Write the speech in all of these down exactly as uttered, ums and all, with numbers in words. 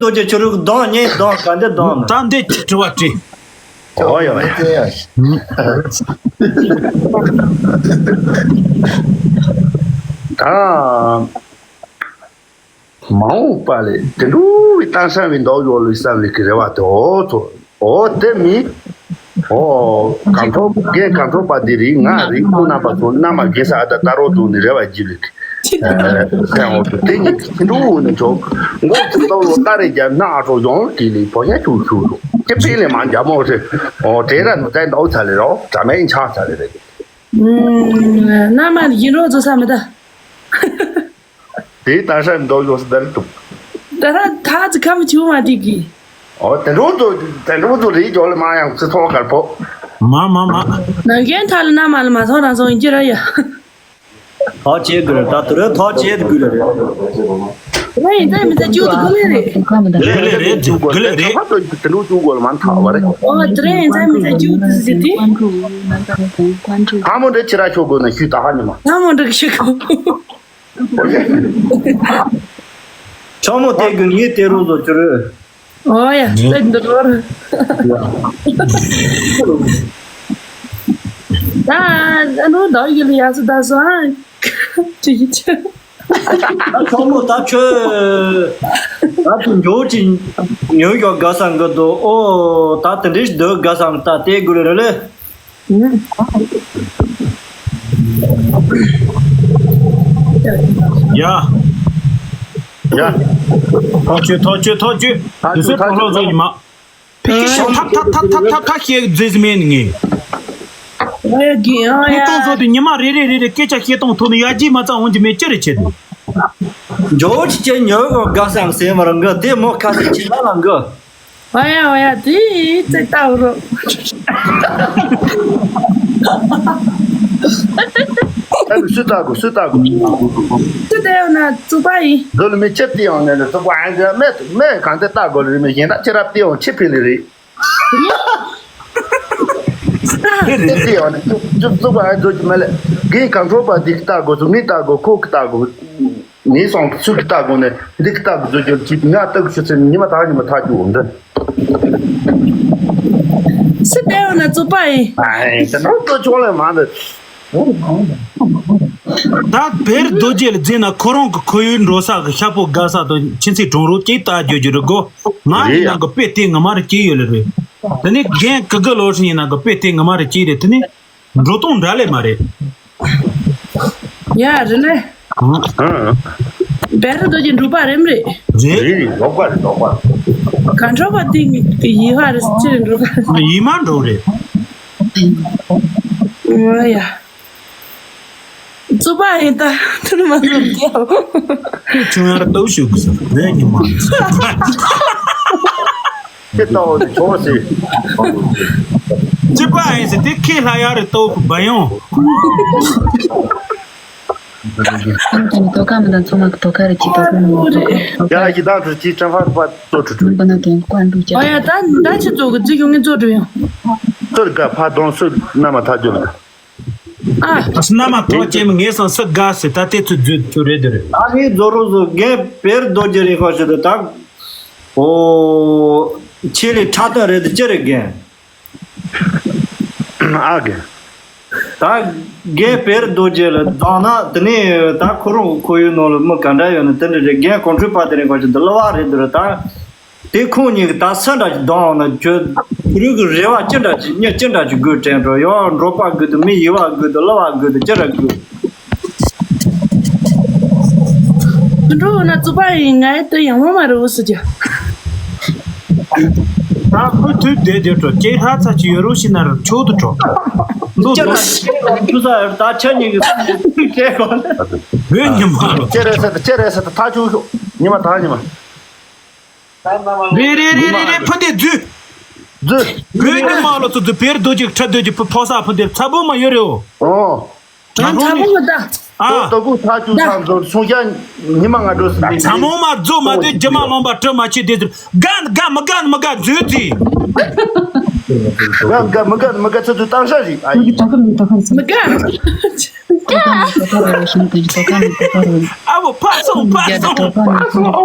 རྡོ་རྗེ་ཁྱོད་རང་གི་གདོང་ཉེ་གདོང་ག་འདི་གདོང་ནི། ད་འདི་ཅི་དྲི་བ་དྲིས། ཨོ་ཡ་ཡ། ད་མ་འོངས་པ་ལས་དེ་འདྲ་བའི་གཏམ་བཤད་བའི་མདོག་ཡོད་ལུགས་བསམ་ལུགས་ཀྱི་རེ་བ་དེ། ཨོ་ཚོ། ཨོ་དེ་མིན། ཨོ་གང་ཐོབ་རྒན་གང་ཐོབ་པ་འདི་རིགས་ང་རིགས་ཁོང་རྣམ་པ་ཚོ་རྣམ་པ་རྒན་ས་ཨ་ད་ལྟ་རོགས་དུ་ནི་རེ་བ་བགྱིད་ལུགས། ཨེ་ཁྱེད་འོག་ཏུ་དེ་ཉིད་ཀྱི་ཁྱི་འབྲུ་འུ་ནི་འཇོག་མགོ་ཚུགས་ལྟ་བུ་སྟ་རེ་རྒྱབ་སྣ་ཨ་ཁྲོ་ཡོང་གི་ལི་བོ་ཉ་ཆུ་ཆུ་རུ་ཁྱི་པི་ལི་མ་འཇམ་མོ་རེ། ཨོ་དེ་ར་ནུ་ཙན་འདའུ་ཚ་ལེ་རོ་དྲ་མེད་ཆག་ཚ་ལེ་རེ། ཨུམ། ན་མ་ཡིན་རོགས་ཚོ་ས་མི་ད། དེའི་ད་ཧྲ་འདོག་ཡོང་སི་ད་རེ་འདུག་ད་ར་ཐག་ཅི་ཁ་མི་ཆུ་མ་དེ་གི། ཨོ་དེ་འགྲོ་ཚོ་དེ་འགྲོ་ཚོ་རེ་ཇོ་ལི་མ་ཡང་ཚི་ཐོག་གར་པོ། མ་མ་མ། ནང་རྒྱན་ཐ་ལ་ན་མ་ལ་མ་སོང་རང་སོང་ཡིན་གྱི་ར་ཡ། ཐག་བཅད་དགོས་རེད། ད་དུ་རེ་ཐག་བཅད་དགོས་རེད། རེ་ཡིན་ད་མི་ད་རྒྱུ་དུ་དགོས་ལེ་རེད། དགོས་ལེ་རེད་དགོས་ལེ་རེད། ཧ་ཏོ་དེ་འགྲོ་ཚོ་དགོས་ལ་མ་ཐག་བ་རེད། ཨོ་དེ་རེ་ཡིན་ད་མི་ད་རྒྱུ་དུ་ཟེར་དེ། ཐ་མོ་འདྲེ་ཁྱི་ར་ཤོག་དགོས་ན་ཤུ་ད་ཧ་ཉི་མ། ཐ་མོ་འདྲེ་ཤི་གོ། ཆང་མོ་དེ་གི་ངའི་དེ་རུ་ལོ་ཅི་རུ། ཨོ་ཡ་ཚེ་འདི་རུ། ད་ཨ་ནུ་ད་ཡི་ལ་ཡ་སི་ད་སོ་ཨ། ཅི་ཡི་ཅི། ད་ཆང་མོ་ད་ཆོས། ད་དུ་འགྱོ་ཅི། ཉོ་ཡོ་དགའ་སང་གི་དོ་ཨོ་ད་དེ་འདྲི་འདོད་དགའ་སང་ད་དེ་དགུ་རེ་རེ་ལེ། ཡ། ཡ། ཐག་ཆོད་ཐག་ཆོད་ཐག་ཆོད། དུས་ཚོད་གྲོང་ལོག་ཚོ་ཉི་མ། ཕི་ཁི་ཤོག་ཐབ་ཐབ་ཐབ་ཐབ་ཐབ་ཐབ་ཤེས་རྫས་མེད་ངེས། ཨེ་གི་ཨ་ཡ། ཁོང་ཚོ་དེ་ཉི་མ་རེ་རེ་རེ་རེ་སྐད་ཆ་བཤད་སྟངས་ཐོག་ནས་ཡར་རྒྱས་མ་རྩ་འོང་གི་མེད་ཅི་རེད་བྱེད་དུ། ཇོ་ཅི་ཅེ་ཉོ་གོ་དགའ་སང་སེ་མར་འགའ་དེ་མོ་ཁ་སེ་ཅི་ལ་ལ་འགའ། ཨ་ཡ་ཨ་ཡ་དེ་ཙེ་ལྟ་བུ་རོ། ཨ་ནི་སུ་ལྟ་དགོས་སུ་ལྟ་དགོས། སུ་ལྟ་ཡོང་ན་བཙུགས་པ་ཡིན། འདི་ལ་མི་ཁྱེར་ཏེ་ཡོང་ནས་ནི་བཙུགས་པ་ཨ་འདི་མེད་མེད་གང་དེ་ལྟ་དགོས་ལ་རེད། མི་གཞན་དག་ཁྱེར་རབས་ཏེ་ཡོང་ཁྱེར་ཕེ་ལེ་རེད། ཁྱེར་ཏེ་ཡོང་ནས་བཙུགས་བཙུགས་པ་ཨ་འདི་ཅི་མ་ལས་གིན་གང་འཕྲོ་པ་འདི་ལྟ་དགོས་སུ་མི་ལྟ་དགོས་ཁོ་གི་ལྟ་དགོས། ངས་སོང་ཚུལ་གྱི་ལྟ་དགོངས་ནས་འདི་གི་ལྟ་དགོས་བཟོ་རྒྱུར་གྱིས་ང་ལྟ་དགོས་ཤོད་ཚེ་ཉི་མ་ཐག་ཉི་མ་ཐག་རྒྱུ་འོང་འདི། སུ་བལྟས་ཡོང་ན་བཙུགས་པ་ཡིན། ཨ་ཡིན་ད་ནོར་ལྟོ་ཆོག་ལས་མ་འདི། ད་བེར་རྡོ་རྗེ་ལ་འཛིན་ན་ཁོ་རང་གི་ཁོར་ཡུག་འགྲོ་ས་གི་ཤ་ཕོ་དགའ་ས་དང་ཁྱིམ་མཚེས་གྲོང་རོགས་ཀྱིས་ལྟ་རྒྱུ་རྒྱུ་རུ་དགོ། ང་ཡིན་ན་གི་དཔེ་དེ་ངོ་མ་རུ་སྐྱེས་ཡོད་ལེ་རེད། དེ་ནས་རྒན་གི་གི་ལོ་ཧྲིན་ཡིན་ན་གི་དཔེ་དེ་ངོ་མ་རུ་སྐྱེས་རེད། དེ་ནས། འགྲོ་སྟངས་འདྲ་ལེ་མ་རེད། ཡ་རེད་ལེ། ཧང་། བེ་རི་རྡོ་རྗེ་འབྲུག་པ་རེད་མ་རེད། རེད་རེད། ལོག་པ་རེད་ལོག་པ། ག་འགྲོ་པ་དེ་ཡི་ཧ་རེད་ཅི་རེད་འགྲོ་པ་རེད། ཡི་མ་འགྲོ་རེད། ཨོ་ཡ། བཙུགས་པ་ཡིན་ད་དེ་ནི་མ་འགྲོ་རྒྱལ། ཁྱོད་ཆུང་ཡར་སྟོབས་ཤུགས་གི་ཟེར་ལས་ཉི་མ། ཁྱེད་ལྟ་བ་དེ་ཆོག་ཟེར། སྐྱིད་པ་ཡིན་ཟེར་དེ་ཁས་ལྷ་ཡར་རེ་ལྟོ་གི་བ་ཡོང་། ཁོང་དང་དོ་ཁ་མི་དང་ཚང་མ་གི་དོ་ཁ་རེ་ཅི་དོ་ཁ་མི་དོ་ཁ། ཡ་ཡི་དང་དུ་ཅི་ཀྲང་ཧྥ་པ་ཏོ་ཁྲུ་ཁྲུ། མི་པ་ན་དོན་ཀོ་ཨན་ཏུ་ཅ། ཨ་ཡ་ད་ད་ཆི་ཚོ་གི་རྫི་ཡོང་ངེ་ཚོ་འགྲོ་ཡོང་། སུར་ག་ཕ་དོང་སུར་ན་མ་ཐག་རྒྱུ་ལ། ཨ། ཨ་སྣ་མ་ཐོག་ཅེས་མི་ངེས་སང་སུ་དགའ་སི་ད་ལྟའི་ཚུལ་རྫུས་ཁྱོད་རེད་དེ་རེད། ཨ་ནི་རྫོ་རུ་བཟོ་རྒན་བེར་རྡོ་རྗེ་རིང་ཁོ་ཞིག་ཏུ་དག་ཨོ། ཆེ་ལི་ཁྲ་ཏོན་རེད་དེ་ཅི་རེད་རྒན། ཨ་རྒན། ད་རྒན་བེར་རྡོ་རྗེ་ལ་བདག་ན་དེ་ནས་ད་ཁོ་རང་ཁོ་ཡུལ་ནང་ལ་མི་ག་འདྲ་ཡོད་ན་དེ་འདྲ་རེད། རྒན་གོང་ཁྲོས་པ་དེ་རིང་ཁོ་ཞིག་ཏུ་གླུ་བ་རེད་དེ་རེད་ད། དེ་ཁོང་གཉིས་ཀྱིས་ད་སུ་འདྲ་ཞིག་སྡང་ཡོང་ན་ཁྱོད་རང་གི་རེ་བ་ཅི་འདྲ་ཞིག་སྙིང་ཅི་འདྲ་ཞིག་དགོས་དྲན་འགྲོ་ཡང་འབྲོག་པ་དགོས་དུ་མི་ཡི་བ་དགོས་དུ་གླུ་བ་དགོས་དུ་ཅི་ར་དགོས། དུད་འགྲོ་འོ་ན་རྩུབ་པ་ཡིན་ངའི་དུ་ཡང་མོ་མ་རུ་འུ་སུ་ཀྱ། ད་ཁོས་དུས་བསྡད་བསྡད་འགྲོ་ཀྱེ་ལྷ་ཚ་ཅི་ཡོད་རུ་ཤི་ན་རུ་མཆོག་ཏུ་འགྲོ། ལོ་ཅི་ར་ཤི་ར་འདུ་ས་ཡོད་ད་ཆ་གཉིས་ཀྱི་སུ་ཁྱེད་གོ་ན། བོད་ཉི་མ་རུ། ཅི་རེད་ཟེར་ད་ཅི་རེད་ཟེར་ད་ཐག་ཆུ་ཤོག་ཉི་མ་ད་ཉི་མ། རེ་རེ་རེ་རེ་རེ་ཕུ་འདེ་རྫུས། རྫུས། བོད་ཉི་མ་ལོ་ཚོ་རྫུས་བེར་རྡོ་རྗེ་ཁྲ་རྡོ་རྗེ་ཕུ་ཕོ་ས་ཕུ་འདེ་ཚ་བོ་མ་ཡོད་རེ་འོ། ཨོ། ད་ཚ་བོ་མ་ད། ཨ། ད་གུ་ཐག་ཆུ་ཚང་ཚོ་སུང་ཤ་ཉི་མ་ང་འགྲོ་སི་འདི། ཚ་མོ་མ་རྫོ་མ་དེ་རྒྱུ་མ་ལོང་པ་དྲི་མ་ཆེ་དེ་ཟེར། ག་ག་མི་ག་མི་ག་རྫུས་རྫི། ག་ག་མི་ག་མི་ག་ཚོ་ཚོ་བཏང་ཤ་རིག་ཨ་ཡི། མི་ག། ཨ་བོ་ཕ་སོང་ཕ་སོང་ཕ་སོང་།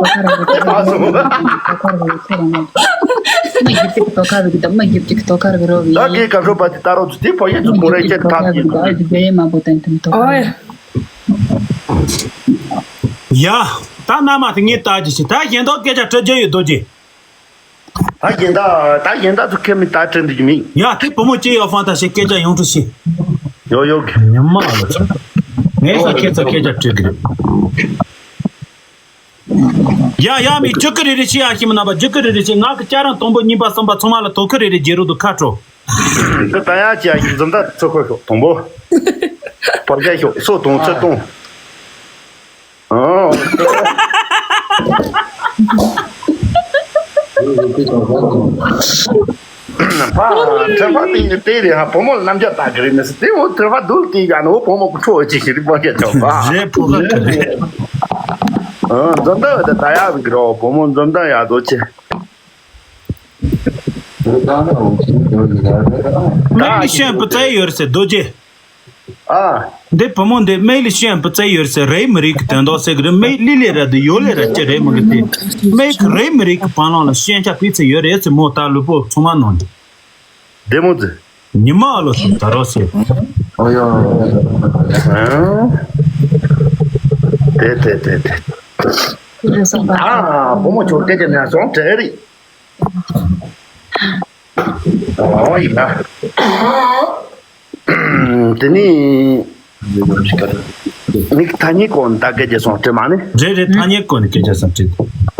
ད་གའི་ག་ཤོ་པ་དེ་ད་རོགས་ཚུ་དེ་ཕོ་ཡེ་ཚུ་པོ་རེ་ཁྱེད་ཐབས་ཀྱི། ཨོ་ཡ། ཡ། ད་མནའ་མ་དེ་ངས་ལྟ་རྒྱུ་ཞིག་ད་གཞན་དག་སྐད་ཆ་དྲི་རྒྱུ་ཡོད་རྡོ་རྗེ། ད་གཞན་དག་ད་གཞན་དག་ཚུ་ཁེ་མི་ད་དྲི་འདི་རྒྱུ་མིན། ཡ་དེ་བུ་མོ་ཅི་ཡོད་ཧྥང་ད་ཞིག་སྐད་ཆ་ཡོང་ཐུབ་ཤིག་ཡོ་ཡོ་གི། ཉི་མ་ལ་ཚ། ངས་ས་ཁྱེད་ཚ་སྐད་ཆ་དྲི་གི་རེད། ཡ་ཡ་མི་རྒྱུ་ཀི་རེ་རེ་ཤི་ཡ་ཤི་མི་ན་པ་རྒྱུ་ཀི་རེ་རེ་ཤི། ང་གི་ཅ་རང་དང་པོ་གཉིས་པ་གསུམ་པ་ཚང་མ་ལ་དོ་ཁུ་རེ་རེ་རྒྱལ་རུ་དུ་ཁ་དྲོ། འདི་ད་ཡ་ཅི་ཡ་ཡིན་འཛུམ་ད་ཚོ་ཁོ་ཤོག་དང་པོ། བར་རྒྱ་ཤོག་སོ་དང་ཚོ་དང་། ཨོ། ཕ་ཁྲ་ཕ་ཏིང་གི་ཏེ་རེ་ཧ་བུ་མོ་ལ་རྣམ་རྒྱལ་ལྟ་གི་རེད་མི་སྲིད་དེ་འོ་ཁྲ་ཕ་རྡུལ་ཏིང་ག་ནི་འོ་བུ་མོ་གི་ཁྲོ་ཅི་ཞིག་རིག་པ་རྒྱ་ཆོག་པ། རེད་ཕོ་ཁ་གི་རེད། ཨོ་འཛུམ་ད་འོ་ད་ད་ཡ་བི་གི་རོ་བུ་མོ་འཛུམ་ད་ཡ་རྡོ་ཆེ། མིག་ལ་ཤན་པུ་ཙའི་ཡོད་ཟེར་རྡོ་རྗེ། ཨ། འདི་བུ་མོ་འདི་མིག་ལ་ཤན་པུ་ཙའི་ཡོད་ཟེར་རེད་མི་རིགས་ཀྱི་དོན་དག་ཟེར་གི་རེད། མིག་ལི་ལི་ར་འདི་ཡོད་ལི་ར་ཅི་རེད་མི་གི་དེ། མིག་གི་རེད་མི་རིགས་ཀྱི་བང་ལང་ལ་ཤན་ཆ་པི་ཚེ་ཡོད་རེད་ཟེར་མོ་ད་ལུས་པོ་ཚང་མ་ནང་འདི། བདེ་མོ་ཟེར། ཉི་མ་ཨ་ལོ་སུ་ད་རོགས་ཟེར། ཨོ་ཡ། ཨ། དེ་དེ་དེ་དེ། ཨ། བུ་མོ་ཆུང་སྐད་ཆ་ནས་སོང་དྲན་རེད། ཨོ་ཡིན་ན། དེ་ནི། མིག་ཐ་སྙད་སྐོར་ནས་ད་སྐད་ཆ་སོང་དྲན་མ་ནི། རེད་རེད་ཐ་སྙད་སྐོར་ནས་སྐད་ཆ་སོང་དྲན།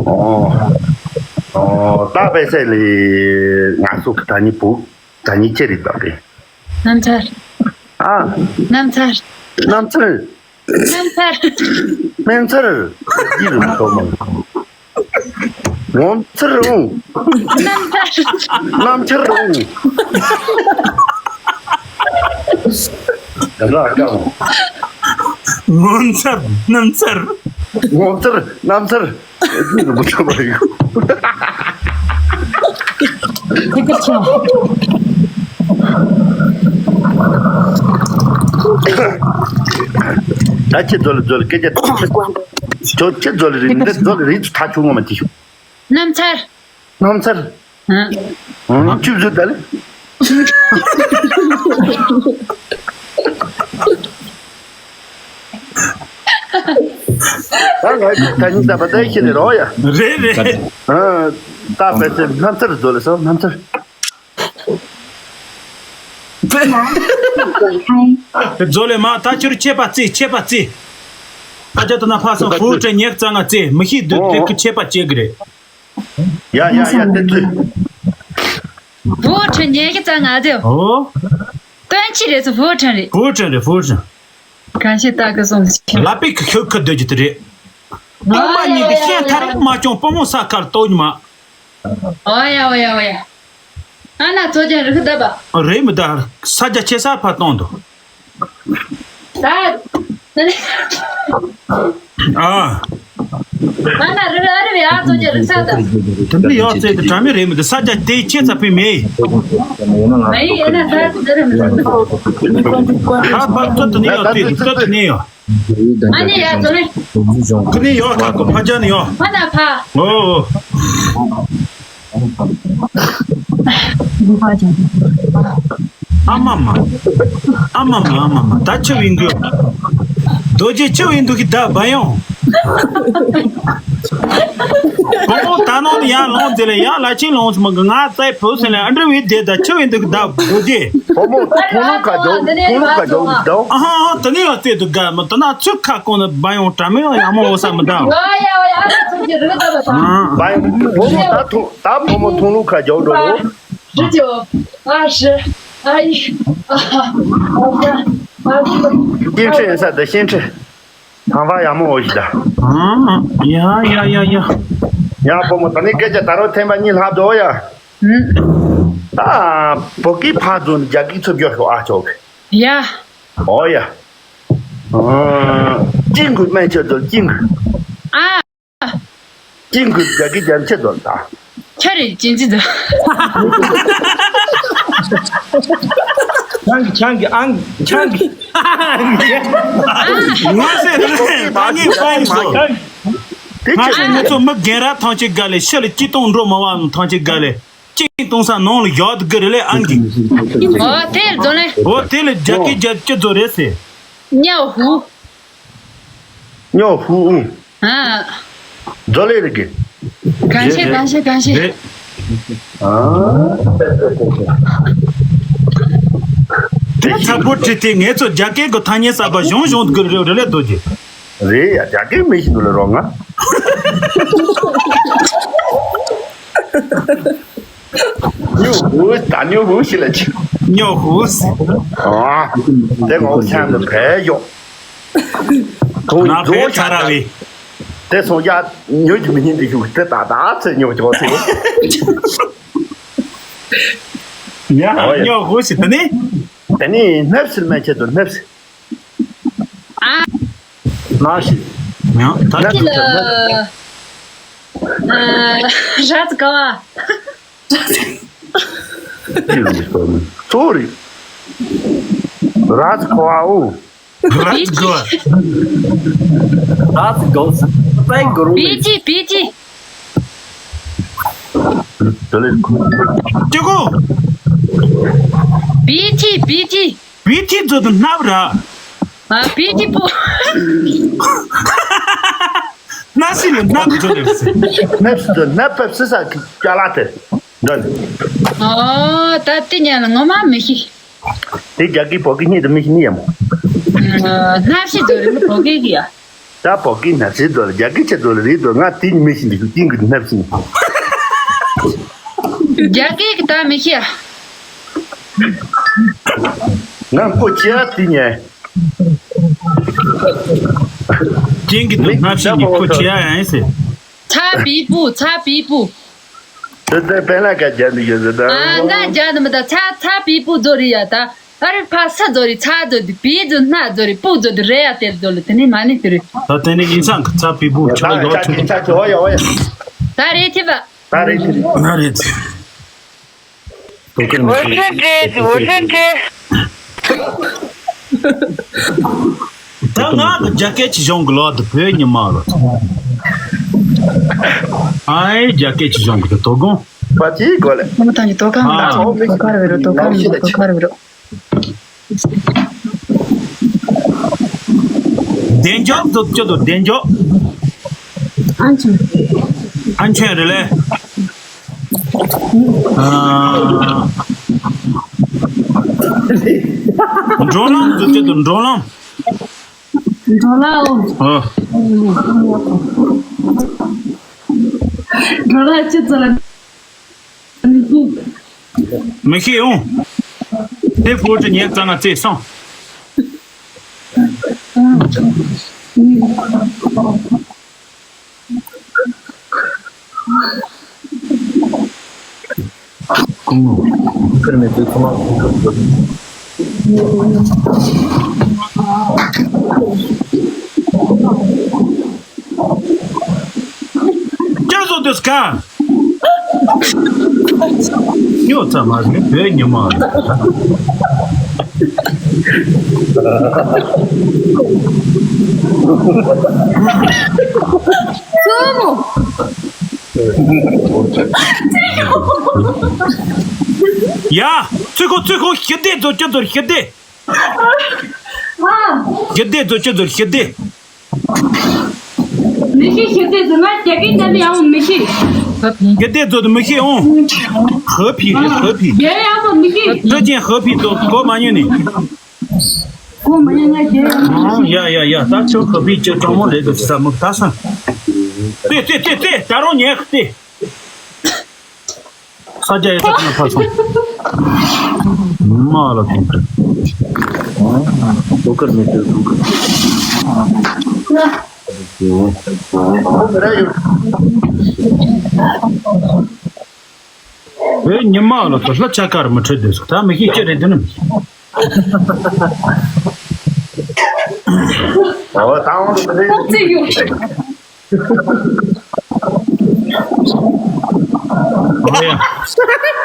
ཨོ། ཨོ་ད་པེ་སེ་ལི་ང་སུ་གི་ཐ་སྙད་བུ་ཐ་སྙད་ཅི་རེད་ད་པེ། སྣམ་ཚར། ཨ། སྣམ་ཚར། སྣམ་ཚར། སྣམ་ཚར། སྨན་ཚར། ཡིད་རུ་མཐོ་མ། ངོ་མཚར་འོང་། སྣམ་ཚར། སྣམ་ཚར་འོང་། ཡ་ལ་ཀ་འོང་། ངོ་མཚར་སྣམ་ཚར། ངོ་མཚར་སྣམ་ཚར། རྒྱུད་རིན་པོ་ཆེ་མ་ཡིན། ད་ཁྱེད་ཚོ་ལ་ཚོ་ལ་སྐད་ཆ་ཁྱོད་ཁྱེད་ཚོ་ལ་རིན་འདི་ཚོ་ལ་རིན་ཚོ་ཐག་ཆུང་ངོ་མ་ཅི་ཞུ། སྣམ་ཚར། སྣམ་ཚར། ཨང་། ཨང་། ཆུ་བཟོས་ད་ལེ། ད་ང་ད་ནི་ད་པ་ད་ཤི་ནི་རོ་ཡ། རེད་རེད། ཨང་། ད་པ་ཚེ་སྣམ་ཚར་བཟོ་ལེ་སོ་སྣམ་ཚར། བཟོ་ལེ་མ་ད་ཁྱོད་ཆད་པ་རྩི་ཆད་པ་རྩི། ད་ཅི་ད་ན་ཕ་སང་ཧྥུ་ཁྲེ་ཉེག་ཙང་ང་རྩི་མི་ཤི་དུ་དེ་ཁུ་ཆད་པ་བཅད་གི་རེད། ཡ་ཡ་ཡ་དེ་ཚོས། བུ་ཁྲི་ཉལ་གི་ཙང་ང་དེ། ཨོ། སྟོན་ཅི་རེད་ཚོ་བུ་ཁྲི་རེད། བུ་ཁྲི་རེད་བུ་ཁྲི། གང་ཞིག་ལྟ་གི་སོང་ཞིག་ལ་པིག་ཁྱོད་ཁ་སྡོད་ཀྱི་དེ་རེད། སྟོན་པ་ཉིད་ཀྱི་ཤན་ཐར་མ་བྱུང་བུ་མོ་ས་ཁར་གཏོགས་ཉི་མ། ཨོ་ཡ་ཨོ་ཡ་ཨོ་ཡ། ཨ་ན་ཚོ་ཅན་རི་ཁི་ད་པ། རེད་མི་ད་ས་རྒྱ་ཆེ་ས་ཕ་གཏོང་དུ། ད། ཨ། ང་ན་རི་ར་རི་བའི་ཨ་ཙོ་ཅི་རི་ས་ད། དམ་པའི་ཡག་ཚེ་དེ་དྲ་མི་རེད་མི་འདུག་ས་རྒྱ་དེ་ཁྱེད་ཚ་ཕི་མེད། མེད་ཡིན་ན་ས་ཙི་རི་མི་འདུག་ད་པར་ཙོ་དེ་ནས་ཡོད་དེ་ཙོ་དེ་ནས་ཡོད། ཨ་ནི་ཡ་ཙོ་ནི། ཁི་ནས་ཡོད་ཁ་ཁོ་ཕ་ཅན་ནས་ཡོད། ཨ་ན་ཕ། ཨོ། ཨ་མ་མ། ཨ་མ་མ་ཨ་མ་མ་ད་ཆི་བིན་གི། རྡོ་རྗེ་ཆི་བིན་འདུག་གི་ད་བ་ཡོང་། བུ་མོ་ད་ནང་དུ་ཡང་ལོང་ཟེར་ལེ་ཡང་ལ་ཆེན་ལོང་སི་མ་གི་ང་རྩའི་བུ་ཟེར་ལེ་ཨ་འདྲ་བའི་དེ་ད་ཆི་བིན་འདུག་གི་ད་རྡོ་རྗེ། བུ་མོ་ཐུང་ལུག་ཁ་རྒྱོ་ཐུང་ལུག་ཁ་རྒྱོ་འདུག་ད། ཨ་ཧ་ཧ་དེ་ནི་ཡང་རྩེ་འདུག་ག་མ་དེ་ན་ཚུགས་ཁ་སྐོང་ནི་བ་ཡོང་དྲ་མི་ཡང་ཡང་མོ་འོ་ས་མི་ད། ཡ་ཡ་ཡ་ཨ་ཚུགས་ཀྱི་རི་ད་ད། བ་ཡོང་བུ་མོ་ད་ཐུང་ད་བུ་མོ་ཐུང་ལུག་ཁ་རྒྱོ་འགྲོ་རོ། 十九、二十、二一、二三、二四、二五。 སྐྱེ་འཕྲད་ཡིན་ས་དེ་སྐྱེ་འཕྲད། ཐང་བ་ཡག་མོ་འོ་ཞིག་ད། ཨང་། ཡ་ཡ་ཡ་ཡ། ཡ་བུ་མོ་ད་ནི་སྐད་ཆ་ད་རུང་ཐེངས་པ་གཉིས་ལྷག་འགྲོ་ཡ། ཨུམ། ད་བོད་སྐད་ཕར་འཛུལ་ནས་རྒྱ་སྐད་ཚུར་བསྒྱུར་ཤོག་ཨ་ཅོག་ཡ། ཨོ་ཡ། ཨང་། ཅི་འགུལ་སྨན་ཆུ་འདོད་ཅི་འགུལ། ཨ། ཅི་འགུལ་རྒྱ་སྐད་རྒྱ་ཆེ་འདོད་ད། ཁྱོད་རེད་ཅི་འཛི་འདོད། ཆང་གི་ཆང་གི་ཨང་ཆང་གི་ང་ཟེར་རེད། ད་ངས་ཧྥན་སོ། དེ་ང་ཚོ་ང་ཚོ་མི་རྒན་རབས་ཐམས་ཅད་དགའ་ལེ། ཤི་ལ་སྐྱིད་གཏོང་འགྲོ་མ་བ་ཐམས་ཅད་དགའ་ལེ། སྐྱིད་གཏོང་ས་ནང་ལ་བཞག་ཏུ་དགའ་རེད་ལེ་ཨང་གི་ཨོ་དེ་རྫོང་ལེ། ཨོ་དེ་ལ་རྒྱ་སྐད་རྒྱ་སྐད་རྫོ་རེད་ཟེར། ཉའོ་ཧུ། ཉའོ་ཧུ་ཨུ། ཨ། རྫོ་ལེ་རེད་གི 感谢感谢感谢。 དེ་ཚ་པོ་ཁྲིད་དེ་ངེད་ཚོ་རྒྱ་སྐད་ཀྱི་ཐ་སྙད་གསར་པ་གཞུང་གཞུང་གི་རེད་རེད་ལེ་རྡོ་རྗེ། རེད་ཡ། རྒྱ་སྐད་མི་ཤེས་འདུག་ལ་རོགས་ང་ཉོ་ཧུ་ད་ཉོ་ཧུ་ཞིག་ལ་ཆི། ཉོ་ཧུ་ཟེར། ཨ། དེ་ངོ་ཚང་དུ་བས་ཡོ། ཁོང་ང་རྫོགས་བས་ཚ་ར་བས། དེ་སོང་ཡ་ཉོ་གི་མི་ཉན་དེ་ཞུ་དེ་ད་ད་ཚེ་ཉོ་ཅོག་ཚེ། ཉ་ཨོ་ཡ། ཉོ་ཧུ་ཞིག་ད་ནི། ད་ནི་སྣབས་སིལ་མ་ཆེད་དུ་སྣབས་སིལ། ཨ། ན་ཞིག་ཡང་ད་ཅི་ལ། ཨ། ར་ཙི་ག་བ། ཚོ་རི། ར་ཙི་ག་བ་འོ། ར་ཙི་ག་བ། ར་ཙི་ག་བ། པན་ག་རུ། བི་ཅི་བི་ཅི། དེ་ལས། ཅི་གོ། བི་ཅི་བི་ཅི། བི་ཅི་ཚོ་དུ་སྣབས་ར། ཨ་བི་ཅི་པོ། སྣ་སི་ལ་སྣབས་ཚོ་རེད་ཟེར། སྣབས་སུ་སྣབས་པ་སི་ས་ཀྱ་ལ་དེ། འདྲ་ལ། ཨོ་ད་དེ་ཉན་ལ་ངོ་མ་མི་ཤེས། དེ་རྒྱ་སྐད་བོད་སྐད་གཉིས་དུ་མི་ཤེས་ནི་ཡ་མོ། སྣབས་ཤི་ཚོ་རེད་བོད་སྐད་གི་ཡ། ད་བོད་སྐད་སྣབས་སི་དོ་ལ་རྒྱ་སྐད་ཆེ་དོ་ལ་རེད་དོ། ང་དེ་མི་ཤེས་འདུག་ཅིང་གི་སྣབས་སི། རྒྱ་སྐད་གི་ད་མི་ཤེས་ཡ། ང་ཕོ་ཆེ་ཡ་དེ་ཉན། ཅིང་གི་དུ་སྣབས་ཤི་ནི་ཕོ་ཆེ་ཡ་ཡང་ཟེར། ཚ་བི་པུ་ཚ་བི་པུ། དེ་ལྟར་དཔེ་ལ་ཀ་རྒྱབ་འདུག་ཡོད་ཟེར་ད། ཨ་ང་རྒྱབ་འདུག་མི་ད་ཚ་ཚ་བི་པུ་རྫོ་རི་ཡ་ད། ཨ་རི་ཕ་ས་རྫོ་རི་ཚ་རྫོ་དི་བི་རྫོ་སྣ་རྫོ་རི་པུ་རྫོ་དི་རེ་ཡ་དེ་རྫོ་ལི་དེ་ནི་མ་ནི་དེ་རི། ད་དེ་ནི་ཡིན་སང་གི་ཚ་བི་པུ་ཆོ་ཡོ་ཆུ། ད་རེ་ཐི་བ། ད་རེ་ཐི་བ། ང་རེད། 我是这，我是这。 ད་ང་གི་རྒྱ་སྐད་ཀྱི་གཞུང་གི་ལོག་ཏུ་བོད་ཉི་མ་ལོ། ཨའི་རྒྱ་སྐད་ཀྱི་གཞུང་གི་དོ་དགོང་། པ་ཅི་གོ་ལེ། ཁོ་མོ་ཐང་གི་དོ་ཁ་མི་རོ། དོ་ཁ་རེ་རོ། དོ་ཁ་རེ་རོ། 点脚都叫做点脚。 安全。 安全的嘞。 ཨ། འགྲོ་ལམ་དུ་སྐྱིད་དུ་འགྲོ་ལམ། འགྲོ་ལ་འོ། ཨ། འགྲོ་ལ་སྐྱིད་ཙམ་ལ། མི་ཤེས་འོང་། དེ་ཕོ་ཅི་ཉེ་ཙང་ང་ཚེ་སང་། 叫做的是干。又怎么没别人嘛？ ཡ། ཚུལ་ཁོ་ཚུལ་ཁོ་ཞི་བདེ་རྫོ་ཅི་རྫོ་ཞི་བདེ། ཞི་བདེ་རྫོ་ཅི་རྫོ་ཞི་བདེ། མི་ཤེས་ཞི་བདེ་རྫོ་ང་རྒྱ་སྐད་འདྲ་མི་ཡང་མི་ཤེས། ཞི་བདེ་རྫོ་དུ་མི་ཤེས་འོང་། ཧི་ཕི་རེད་ཧི་ཕི། རྒྱ་ཡང་མི་ཤེས། ཁྲི་ཅན་ཧི་ཕི་དུ་གོ་མ་ཉན་ནི། གོ་མ་ཉན་ང་རྒྱ་ཡང་མི་ཤེས། ཡ་ཡ་ཡ་ད་ཁྱོད་ཧི་ཕི་ཅི་གྲོང་མོ་རེད་དུ་ས་མུག་ད་ས། ཏེ་ཏེ་ཏེ་ཏེ་ད་རུང་ཉན་ཏེ། ས་རྒྱ་ཡོད་ཚད་ཕར་སོང་། མ་ལ་ཐོན་ཏེ། ལོ་ཀར་མེ་ཏེ་ལོ་ཀར། ཨེ་ཉི་མ་ལ་ཐོ་ལ་ཆ་ཀར་མི་ཁྲིད་དེ་སོ་ད་མི་ཤེས་ཅི་རེད་དེ་ནི། ཨོ་ད་འོང་དུ་མི་རེད།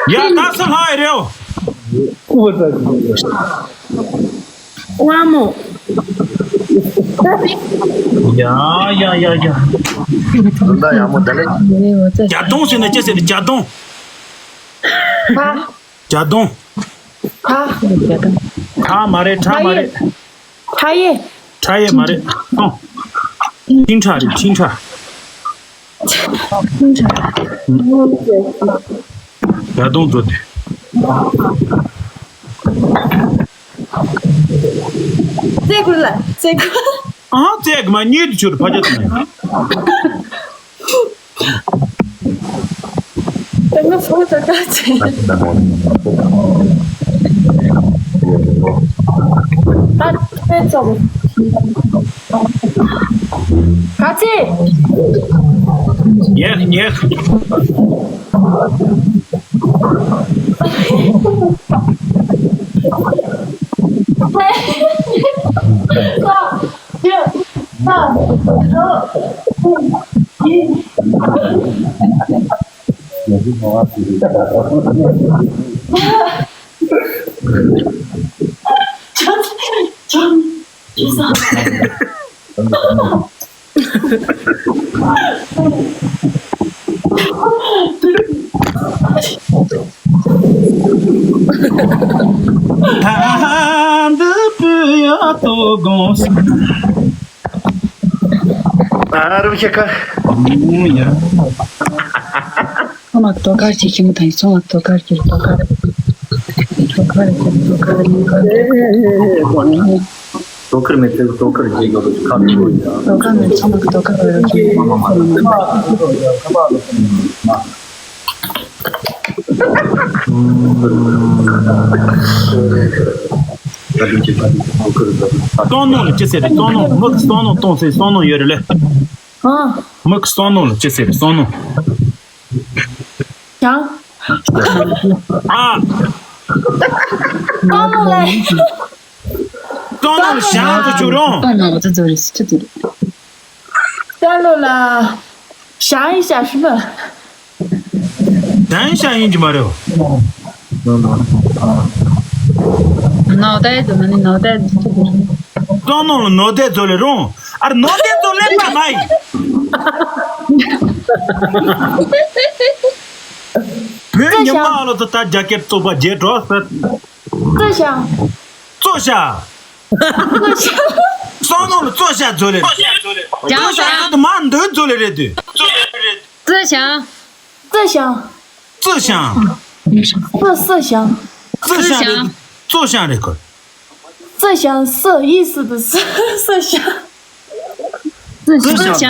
ཡ་ད་སུ་ལྷ་ཡི་རེད། དབང་མོ། ཡ་ཡ་ཡ་ཡ། ད་ཡག་མོ་ད་ལེ། བརྒྱ་སྟོང་ཟེར་ན་ཅི་ཟེར་རེད། བརྒྱ་སྟོང་། ཁ། བརྒྱ་སྟོང་། ཁ། ཁ་མ་རེད། ཁྲ་མ་རེད། ཁྲ་ཡེ། ཁྲ་ཡེ་མ་རེད། སྟོང་། ཁྲིན་ཁྲ་རེད། ཁྲིན་ཁྲ། ཁྲིན་ཁྲ། བརྒྱ་སྟོང་བཟོ་དེ། རྩེ་དགུ་ལ་རྩེ་དགུ། ཨ་རྩེ་དགུ་མ་གཉིས་དུ་ཆུར་ཕ་ཆ་དང་། དེ་ནི་ཕོ་ད་ད་ཚེ། ད་ཚེ་ཙོག་ག་ཚེ། ཉེག་ཉེག་ཨ་རབ་ཤ་ཁ། ཡ། ཚང་མ་ཟློས་གར་གྱི་ཁྱིམ་དང་ཚང་མ་ཟློས་གར་གྱི་ཟློས་གར། ཟློས་གར་གྱི་ཟློས་གར། ཟློས་གར་མེད་ཚེ་ཟློས་གར་བྱེད་དགོས་ཁ་ཐུག་ཡ། ཟློས་གར་མེད་ཚང་མ་ཟློས་གར་བྱེད་དགོས། བསམ་མནོ་ལ་ཅི་ཟེར་རེད། བསམ་མནོ། མི་གི་བསམ་མནོ་གཏོང་ཟེར། བསམ་མནོ་ཡོད་རེད་ལེ། ཨ། མི་གི་བསམ་མནོ་ལ་ཅི་ཟེར་རེད། བསམ་མནོ། བྱང་། ཨ། བསམ་མནོ་ལ། བསམ་མནོ་ལ་བྱང་དུ་བཅུག་རོགས། བསམ་མནོ་ལ་ཅི་ཟེར་རེད། ཅི་ཟེར་རེད། 山路了，想一下是吧？ དན་ཞ་ཡིན་གྱི་མ་རེད། ནོར་དད་དུ་མ་ནི་ནོར་དད་དུ། བསམ་མནོ་ལ་ནོར་དད་ཚོ་ལས་རུང་། ཨར་ནོར་དད་ཚོ་ལས་པ་མ་ཡིན། བོད་ཉི་མ་ཨ་ལོ་ཚོ་ད་རྒྱ་སྐད་བཙོག་པ་བརྗེད་འགྲོ་ཟེར། 坐下。 坐下。 坐下。 བསམ་མནོ་ལ་坐下ཚོ་ལས། 坐下ཚོ་དུ་མ་འདི་ཚོ་ལས་རེད་དུ། 坐下。 坐下。 坐下。 坐下。 坐下。 坐下རེད། 坐下རེད་ཁོ། 坐下是意思的是坐下。 坐下。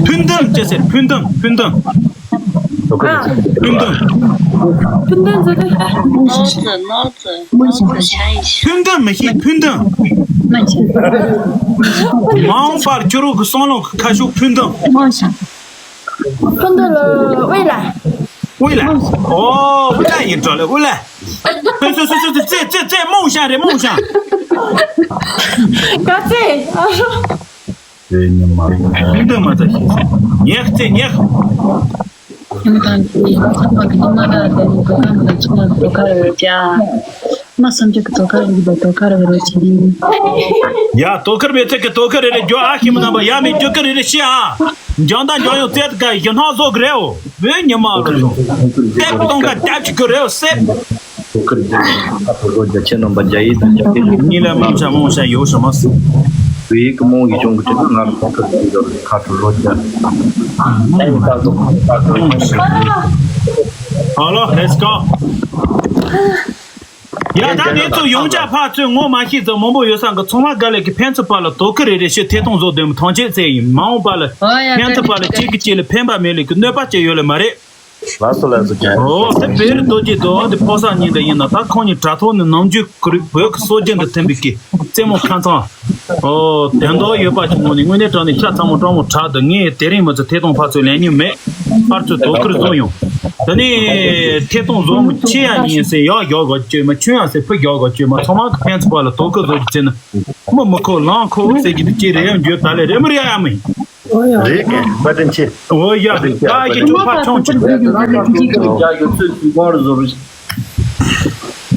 ཕུན་སྟོན་ཅེས་ཟེར། ཕུན་སྟོན། ཕུན་སྟོན། ཕུན་སྟོན། 脑子，脑子。 ཕུན་སྟོན་མི་ཤེས། ཕུན་སྟོན། མ་འོངས་པར་ཁྱོད་རང་གི་བསམ་བློ་གི་ཁ་ཕྱོགས་ཕུན་སྟོན། 碰到了未来。 未来。ཨོ། 未来ཡིན་འགྲོ་ལེ། 未来། 这这这这这这这梦想的梦想。 ག་ཚད། ཨ། ཉི་མ་འདི་མ་ཚ་ཤེས། ཉེག་ཚེ་ཉེག་ཁྱིམ་ཐང་གི་ཁྱིམ་པ་གི་ཉི་མ་ལ་དེ་ནི་དོ་ཁ་མི་ལ་ཆུ་ལ་དོ་ཁ་ཡོད་ཀྱང་། མ་སུམ་ཅུ་གི་དོ་ཁ་ཡོད་པའི་དོ་ཁ་རེ་རེ་བྱེད། ཡ། དོ་ཁར་མེད་ཚད་ཀྱི་དོ་ཁ་རེ་རེ་རྒྱོ་ཨ་ཁྱིམ་ནང་པ་ཡ་མི་རྒྱུ་ཀི་རེ་རེ་ཤི་ཨ། འཇང་དང་འཇང་ཡོང་ཚད་ཀ་ཡི་སྣང་བཟོ་གི་རེའོ། བོད་ཉི་མ་རུ་སོང་། ལྟེབ་སྟོང་ཀ་ལྟེབ་ཅིག་གི་རེའོ་སེ། དོ་ཁར་རྒྱ་ཁ་ཐོ་རོ་རྒྱ་ཆེ་རྣམ་པ་རྒྱ་ཡིག་དང་རྒྱ་སྐད་ཀྱི་གཉིས་ལ་མང་ཆ་མང་ཆ་ཡོད་ཤ་མ་སི། བོད་ཡིག་གི་མང་ཡིག་ཆུང་གི་ཆེད་དུ་ང་ལ་དོ་ཁར་རྒྱ་ཁ་ཐོ་རོ་རྒྱ། Hello, let's go. ཡ། ད་ནས་ཚུར་ཡོང་ཆ་ཕར་ཚུར་ངོ་མ་ཤེས་ཚོ་མང་པོ་ཡོད་ས་གི་ཚང་མ་དགའ་ལས་ཀྱི་ཕན་ཚུན་བར་ལ་དོ་ཁུར་རེ་རེ་ཞུ་ཐེ་གཏོང་བཟོ་དོན་མི་ཐང་ཆད་ཚེ་ཡིན། མ་འོངས་པ་ལ་ཕན་ཚུན་བར་ལ་གཅིག་གིས་གཅིག་ལ་ཕན་པ་མེད་ལས་ཀྱི་གནོད་པ་ཅི་ཡོད་ལ་མ་རེད། ལགས་སོ་ལགས་སོ་རྒྱལ། ཨོ་དེ་བེ་རི་རྡོ་རྗེ་དོ་འདི་ཕོ་གསར་གཉིས་འདི་ཡིན་ན་ད་ཁོང་གཉིས་དྲ་ཐོག་ནས་ནམ་རྒྱུན་ཀུ་རི་བོད་ཀྱི་སྲོལ་རྒྱུན་དུ་མཐུན་པའི་གི་རྩེད་མོ་ཁ་ཚང་། ཨོ་དོན་དག་ཡོད་པ་ཅིག་ངོ་ནས་དངོས་གནས་དྲང་ནས་ཤ་ཚ་མོ་སྤྲང་མོ་དྲག་འདུག་ངས་དེ་རིང་མ་ཚོ་ཐད་གཏོང་ཕར་ཚུར་ལེན་མྱོང་མེད། ཕར་ཚུར་དོ་ཁུར་བཟོ་ཡོང་། དེ་ནས་ཐད་གཏོང་བཟོ་མི་ཆེ་ཡ་ཡིན་ཟེར་ཡག་རྒྱག་དགོས་བཅོས་མ་ཆུང་ཡ་ཟེར་ཕུ་རྒྱག་དགོས་བཅོས་མ་ཚང་མ་གི་ཕན་ཚུན་བར་ལ་དོ་ཁུར་བཟོ་རྒྱུ་བྱས་ན། མི་མི་ཁོ་ལང་ཁོ་ཟེར་གྱི་འདུག་ཅེས་རེ་ཡང་འགྱོད་ད་ལས་རེ་མི་རེ་ཡ་ཡ་མི་ཡིན། རེད། བཀའ་དྲིན་ཆེ། འོ་ཡ། བཀའ་དྲིན་ཆེ། ད་ཡི་ཅོ་ཕ་ཆོང་ཆུ། ཡ་ཡོད་ཚོད་ཀྱི་གོ་རུ་བཟོ་རུ།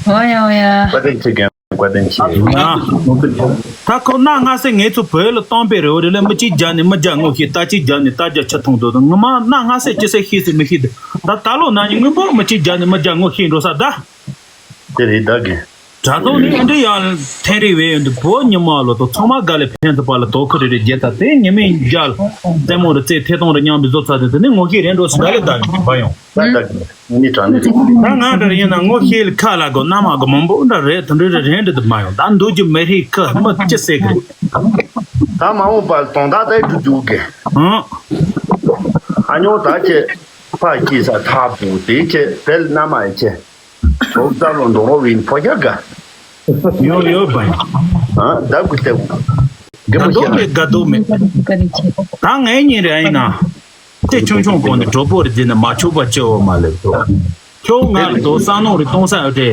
འོ་ཡ་འོ་ཡ། བཀའ་དྲིན་ཆེ། བཀའ་དྲིན་ཆེ། ད་ཁོ་གནའ་སྔ་སེ་ངེད་ཚོ་བོད་ལ་གཏོང་པའི་རེ་བ་རེད་ལ། མི་གཅིག་རྒྱ་ནས་མི་རྒྱ་ངོ་ཤེས། རྟ་གཅིག་རྒྱ་ནས་རྟ་རྒྱ་ཆུ་འཐུང་འདུག་ང་མ་གནའ་སྔ་སེ་ཅི་སེ་ཤེས་སེ་མི་ཤེས་འདུག་ད་ད་ལོ་ན་ནི་སྔོན་པོ་མི་གཅིག་རྒྱ་ནས་མི་རྒྱ་ངོ་ཤེས་འགྲོ་ས་ད། དེ་རེད་ད་གི། དྲ་ཐོག་ནས་འདི་ཡང་ཐེན་རི་བས་ཡོད་འདུག་བོད་ཉི་མ་ལོ་ཏོ་ཚང་མ་དགའ་ལས་ཕན་ཚུན་བར་ལ་དོ་ཁུར་རེ་རེ་རྒྱལ་ད་དེ་ཉི་མའི་རྒྱལ་རྩེད་མོ་རེ་རྩེད་ཐེ་གཏོང་རེ་མཉམ་པའི་བཟོ་ཚར་དེ་དེ་ནི་ངོ་ཤེས་རེད་འགྲོ་སི་ད་ལེ་ད་གི་བ་ཡོང་། ད་ད་གི་ནི་དྲང་ནི་རེད། ད་ང་འདྲ་ཡིན་ན་ངོ་ཤེས་ལ་ཁ་ལ་གོ་ན་མ་གོ་མང་པོ་འདྲ་རེད། དེ་འདྲ་རེ་རེ་འདྲ་དུ་མ་ཡོང་། ད་འདུག་རྒྱུ་མེད་རིགས་ཁ་མི་ཅི་ཟེར་གི་རེད། ད་མ་འོངས་པར་དོན་དག་དེ་འགྲུབ་རྒྱུ་གི། ཨང་། ཨ་ཉོ་ད་ཁྱེད་ཕ་སྐྱེས་ས་ཐག་པོ་དེ་ཁྱེད་བལ་ན་མ་ཡི་ཁྱེད། ཨོ་ཙམ་ལོ་འགྲོ་བའི་ཕོ་རྒྱ་དགའ། ཡོ་ཡོ་བ་ཡིན། ཨ་ད་གུ་ཏེ་གུ། དགའ་པོ་དགའ་ཤེས་མདོག་མེད་ན། དགའ་སྡུག་མེད། ད་ངའི་ཉིན་རེ་ཡིན་ན། ཁྱེད་ཆུང་ཆུང་གོང་ནས་གྲོགས་པོ་རེ་བརྩིས་ན་མ་ཆོག་པ་ཅི་འོ་མ་ལེབ་ཏོ། ཁྱོད་ང་ལ་དོ་ས་ནོ་རེ་གཏོང་ས་ཡོད་དེ།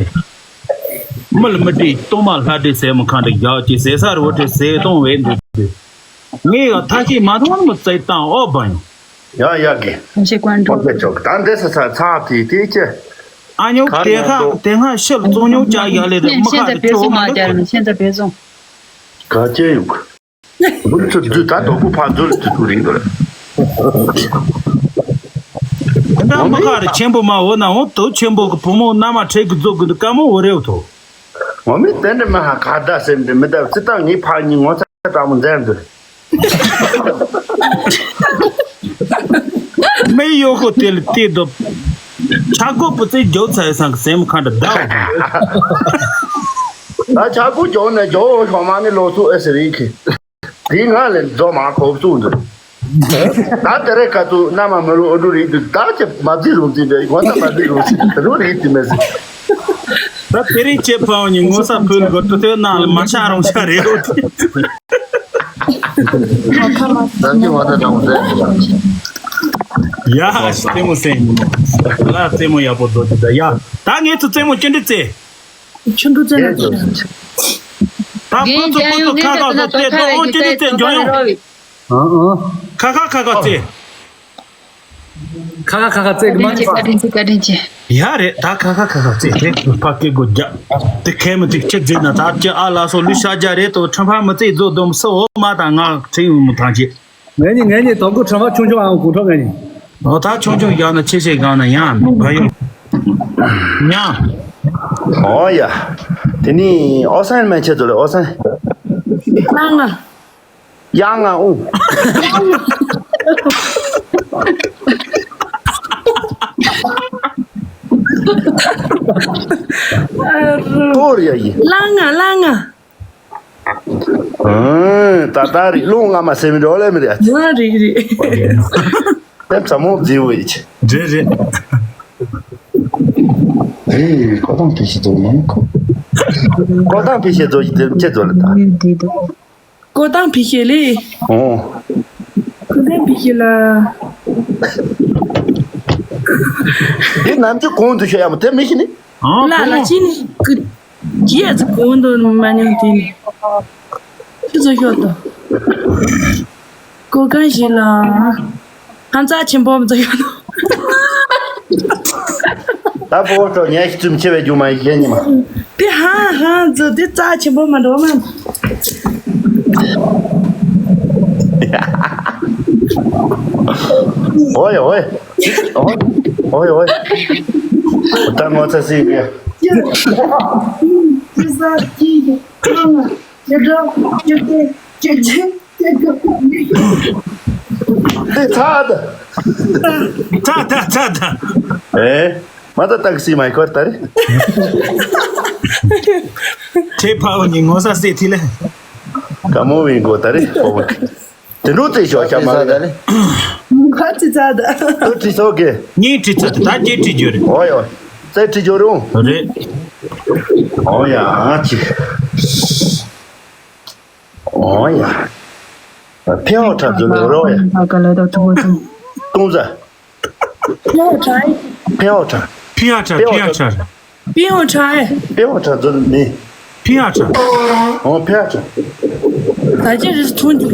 མི་ལ་མི་དྲིས་གཏོང་མ་ལྷ་དྲིས་ཟེར་མོ་ཁ་འདྲ་རྒྱག་ཅིག་ཟེར་ས་རེ་བ་དྲིས་ཟེར་གཏོང་བས་འདུག་དེ། ངས་ཡང་ཐ་ཤི་མ་མཐོང་མི་བརྩེ་བཏང་ཨོ་བ་ཡིན། ཡ་ཡ་གི། ཁྱེད་ཀོན་ཀྲོ། ད་འདི་ས་ས་ཚ་དེ་དེ་ཅི། ཨ་ཉོ་དེ་ཁ་དེ་སྔ་ཤི་ལ་བཙོང་ཉོ་ཅག་ཡ་ལེ་རེ་མི་ཁ་དེ་ཁྱོ་མ་དེ་རེ་ཤེན་ཙ་བེ་སོང་། ག་ཅི་ཡོད། འདི་ཚོ་འདི་ད་དོ་ཁུ་ཕ་འཛུལ་དུ་དུ་རིང་གི་རེད། འདྲ་མི་ཁ་རེ་ཆེན་པོ་མ་འོ་ན་འོ་དོ་ཆེན་པོ་གི་བུ་མོ་མནའ་མ་ཁྲེལ་གི་རྫོགས་གི་འདུག་ཀ་མོ་འོ་རེ་འོ་ཐོ། ངོ་མི་དེ་འདྲ་མི་ཧ་ག་ད་སེམས་འདི་མི་ད་ཙི་ད་ངའི་ཕ་གཉིས་ངོ་ཚ་དྲང་མོ་མཛད་འདུག་མི་གཡོ་ཁོ་དེ་ལ་བལྟས་དོ། ཆ་ཀོ་པུ་ཙི་རྒྱོ་ཚ་ཡི་སང་གི་སེམས་ཁ་འདྲ་ད། ད་ཆ་ཀོ་རྒྱོ་ནས་རྒྱོ་ཤོ་མ་ནི་ལོ་ཚོ་ཨེ་སི་རིང་གི། དེ་ང་ལས་རྫོ་མ་ཁོབ་ཚུགས་འདུག་ད་དེ་རེ་ཁ་ཚུ་མནའ་མ་མི་རུ་ཨོ་འདྲུ་རིག་འདུག་ད་ཅི་མ་བརྩི་རུང་བརྩི་འདྲ་ངོ་ཚ་མ་བརྩི་རུང་བརྩི་རུ་རིག་དེ་མེད་ཟེར། ད་དེ་རིང་ཅེ་ཕའོ་ཉིན་ངོ་ས་ཕུལ་གོ་ཏུ་ཏེ་ནང་ལ་མ་ཤ་རུང་ཤ་རེད་འོ་དེ། ད་ཅི་ང་ད་དྲང་མོ་ཟེར། ཡ་ཧ་ཤི་རྩེད་མོ་སེང་ལ་རྩེད་མོ་ཡག་པོ་རྫོགས་ཀྱི་ད་ཡ། ད་ངས་ཚུ་རྩེད་མོ་ཅི་འདྲི་རྩེ། ཆུ་འབྲུ་ཙེ་ན་ཙེ་ན། ད་ཁོ་ཚོ་ཁོ་ཚོ་ཁ་ཁ་ཚོ་ཏེ་ཏོ་ཨོ་ཅི་འདྲི་རྩེ་འཇོ་ཡོང་། ཁ་ཁ་ཁ་ཁ་རྩེ། ཁ་ཁ་ཁ་ཁ་རྩེ་གི་མ་བཀའ་དྲིན་ཆེ། བཀའ་དྲིན་ཆེ། ཡ་རེད་ད་ཁ་ཁ་ཁ་ཁ་རྩེ་དེ་ཕ་སྐད་སྒོ་རྒྱག་དེ་ཁས་མི་འདུག་ཁྱེད་རྫིག་ན་ད་ཁྱེད་ཨ་ལ་སོ་ལུས་ཤ་རྒྱ་རེད་དོ་ཁྲིམས་ཕ་མི་རྩེ་རྫོགས་སྡོམ་སོ་འོ་མ་དང་ང་ཁྲིམས་ཡོང་མི་ཐང་ཆེ། ངས་ནི་ངས་ནི་དོ་ཀུ་ཁྲིམས་ཕ་ཆུང་ཆུང་ཨང་གུང་ཁྲོ་ངས་ནི། འོ་ད་ཆུང་ཆུང་བཞག་ན་ཆེ་ཆེ་བཞག་ན་ཡང་མི་ཡོང་། ཉ། འོ་ཡ། དེ་ནི་ཨོ་སན་མན་ཆེ་ཚོ་ལེ་ཨོ་སན། ང་ང་། ཡ་ང་ཨུ། ཏོར་ཡ་ཡི། ལ་ང་ལ་ང་། ཨང་། ད་ད་རི་ལུང་ང་མ་སེ་མི་འགྲོ་ལེ་མི་རེད། ང་རིག་རིག་དེ་ཚ་མོ་རྫི་བོ་ཡི་ཆེ། རེད་རེད། རེད། ཁོ་ཐང་ཕི་ཤི་ཚོ་ཡིན་ཁོ། ཁོ་ཐང་ཕི་ཤི་ཚོ་ཡིན་དེ་ཆེ་ཚོ་ལ་ད། ཀོ་ཏང་ཕི་ཤེ་ལེ། ཨོ། ཀོ་ཏང་ཕི་ཤེ་ལ། འདི་ནམ་རྒྱུན་གོང་དུ་ཤོད་ཡ་མོ་དེ་མི་ཤེས་ནི། ཨང་། ལ་ལ་ཅི་ནི་ཀི་ཇི་ཡ་ཙི་གོང་དུ་མ་ཉམས་དེ་ནི། ཅི་ཙི་ཤོད་དོ། ཀོ་ཀང་ཞིག་ལ། ཧམ་ཙ་ཆེན་པོ་མ་ཙ་ཡོད་ནོ། ད་ཕོ་བྲང་ཉལ་ཤི་ཙུམ་ཆེ་བའི་རྒྱུ་མ་ཡིན་ཉི་མ། དེ་ཧང་ཧང་ཙི་དེ་ཙ་ཆེན་པོ་མ་འགྲོ་མ། ཨོའི་ཨོའི། ཨོའི་ཨོའི། ད་ངོ་ཚ་སྲིད་གི། དེ་ས་ཀྱི་ཁང་ང་ཇེ་དྲག་ཇེ་བརྟན་ཇེ་ཆེ། ཏེ་ཚ་ད། ཚ་ད་ཚ་ད། ཨེ། མ་ད་ཏག་སི་མའི་ཁོར་ད་རེ། ཁྲེ་ཕའོ་ནི་ངོ་ས་སེ་ཐི་ལེ། ཀ་མོ་བིན་གོ་ད་རེ་ཕོ་བོ། དེ་འགྲོ་ཙེ་ཞོ་ཤ་མ་ད་རེ། ཁ་ཙི་ཚ་ད། ཏུ་ཁྲི་སོ་གེ། ཉིན་ཁྲི་ཚ་ད་ད་ཀེ་ཁྲི་འགྱུར། ཨོ་ཡོ། ཙེ་ཁྲི་འགྱུར་རུང་། རེད། ཨོ་ཡ་ཨ་ཅི། ཨོ་ཡ། ཕེའོ་ཁྲ་འཛུལ་ལོ་རོ་ཡ། ཀ་ལ་དོ་ཐུ་བོ་ཐུ། ཏུང་ཟ། ཕེའོ་ཁྲ། ཕེའོ་ཁྲ། ཕི་ཡ་ཁྲ་ཕི་ཡ་ཁྲ། ཕེའོ་ཁྲ་ཨེ། ཕེའོ་ཁྲ་འཛུལ་ནི། ཕི་ཡ་ཁྲ། ཨོ་ཕེའོ་ཁྲ། ད་ཅི་རིས་ཐུང་འདུག་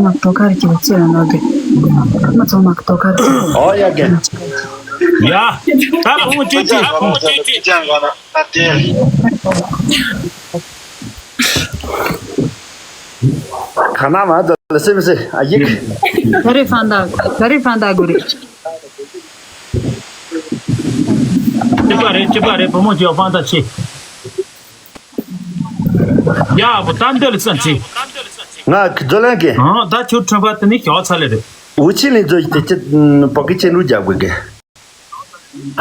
ཚང་མ་ཏོ་ཁར་གྱི་ཚེ་ཡོང་ནོ་དེ། ཚང་མ་ཚང་མ་ཏོ་ཁར་གྱི། ཨོ་ཡ་གན། ཡ། ད་བུ་མོ་ཅིག་ཅིག་ག་ན་མ་ད་ལ་སེམས་སེ་ཨ་ཡིག་ད་རེ་ཕན་ད་ད་རེ་ཕན་ད་གུ་རེ། ཅི་པ་རེད་ཅི་པ་རེད། བུ་མོ་ཅིག་ཕན་ད་ཆེ། ཡ་བུ་ད་འདི་ལ་ཙམ་ཆེ། ང་གི་རྡོ་ལན་གི། ཨང་ད་ཁྱོད་ཁྲོན་པ་དེ་ནི་ཞོག་ཚ་ལེ་རེད། འུ་ཆི་ལི་ཛོ་ཡི་དེ་ཅི་པོ་ཀི་ཆེན་རུ་རྒྱབ་དགོས་གི།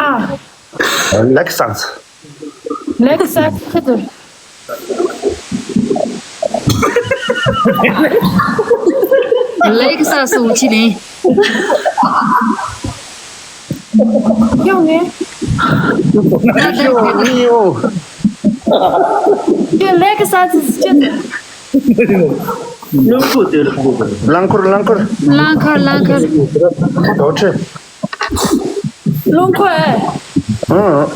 ཨ། ལེག་སཱན་སི། ལེག་སཱན་སི་ཁྱེད་དུ། ལེག་སཱན་སི་འུ་ཆི་ལི། ཡོང་ངེ། ཡོང་ངེ་ཡོང་། ཁྱེད་ལེག་སཱན་སི་ཁྱེད་དུ། རླངས་འཁོར་དེ་རླངས་འཁོར། རླངས་འཁོར་རླངས་འཁོར། རླངས་འཁོར་རླངས་འཁོར། རྡོ་ཁྲི། རླངས་འཁོར་ཨེ། ཨང་།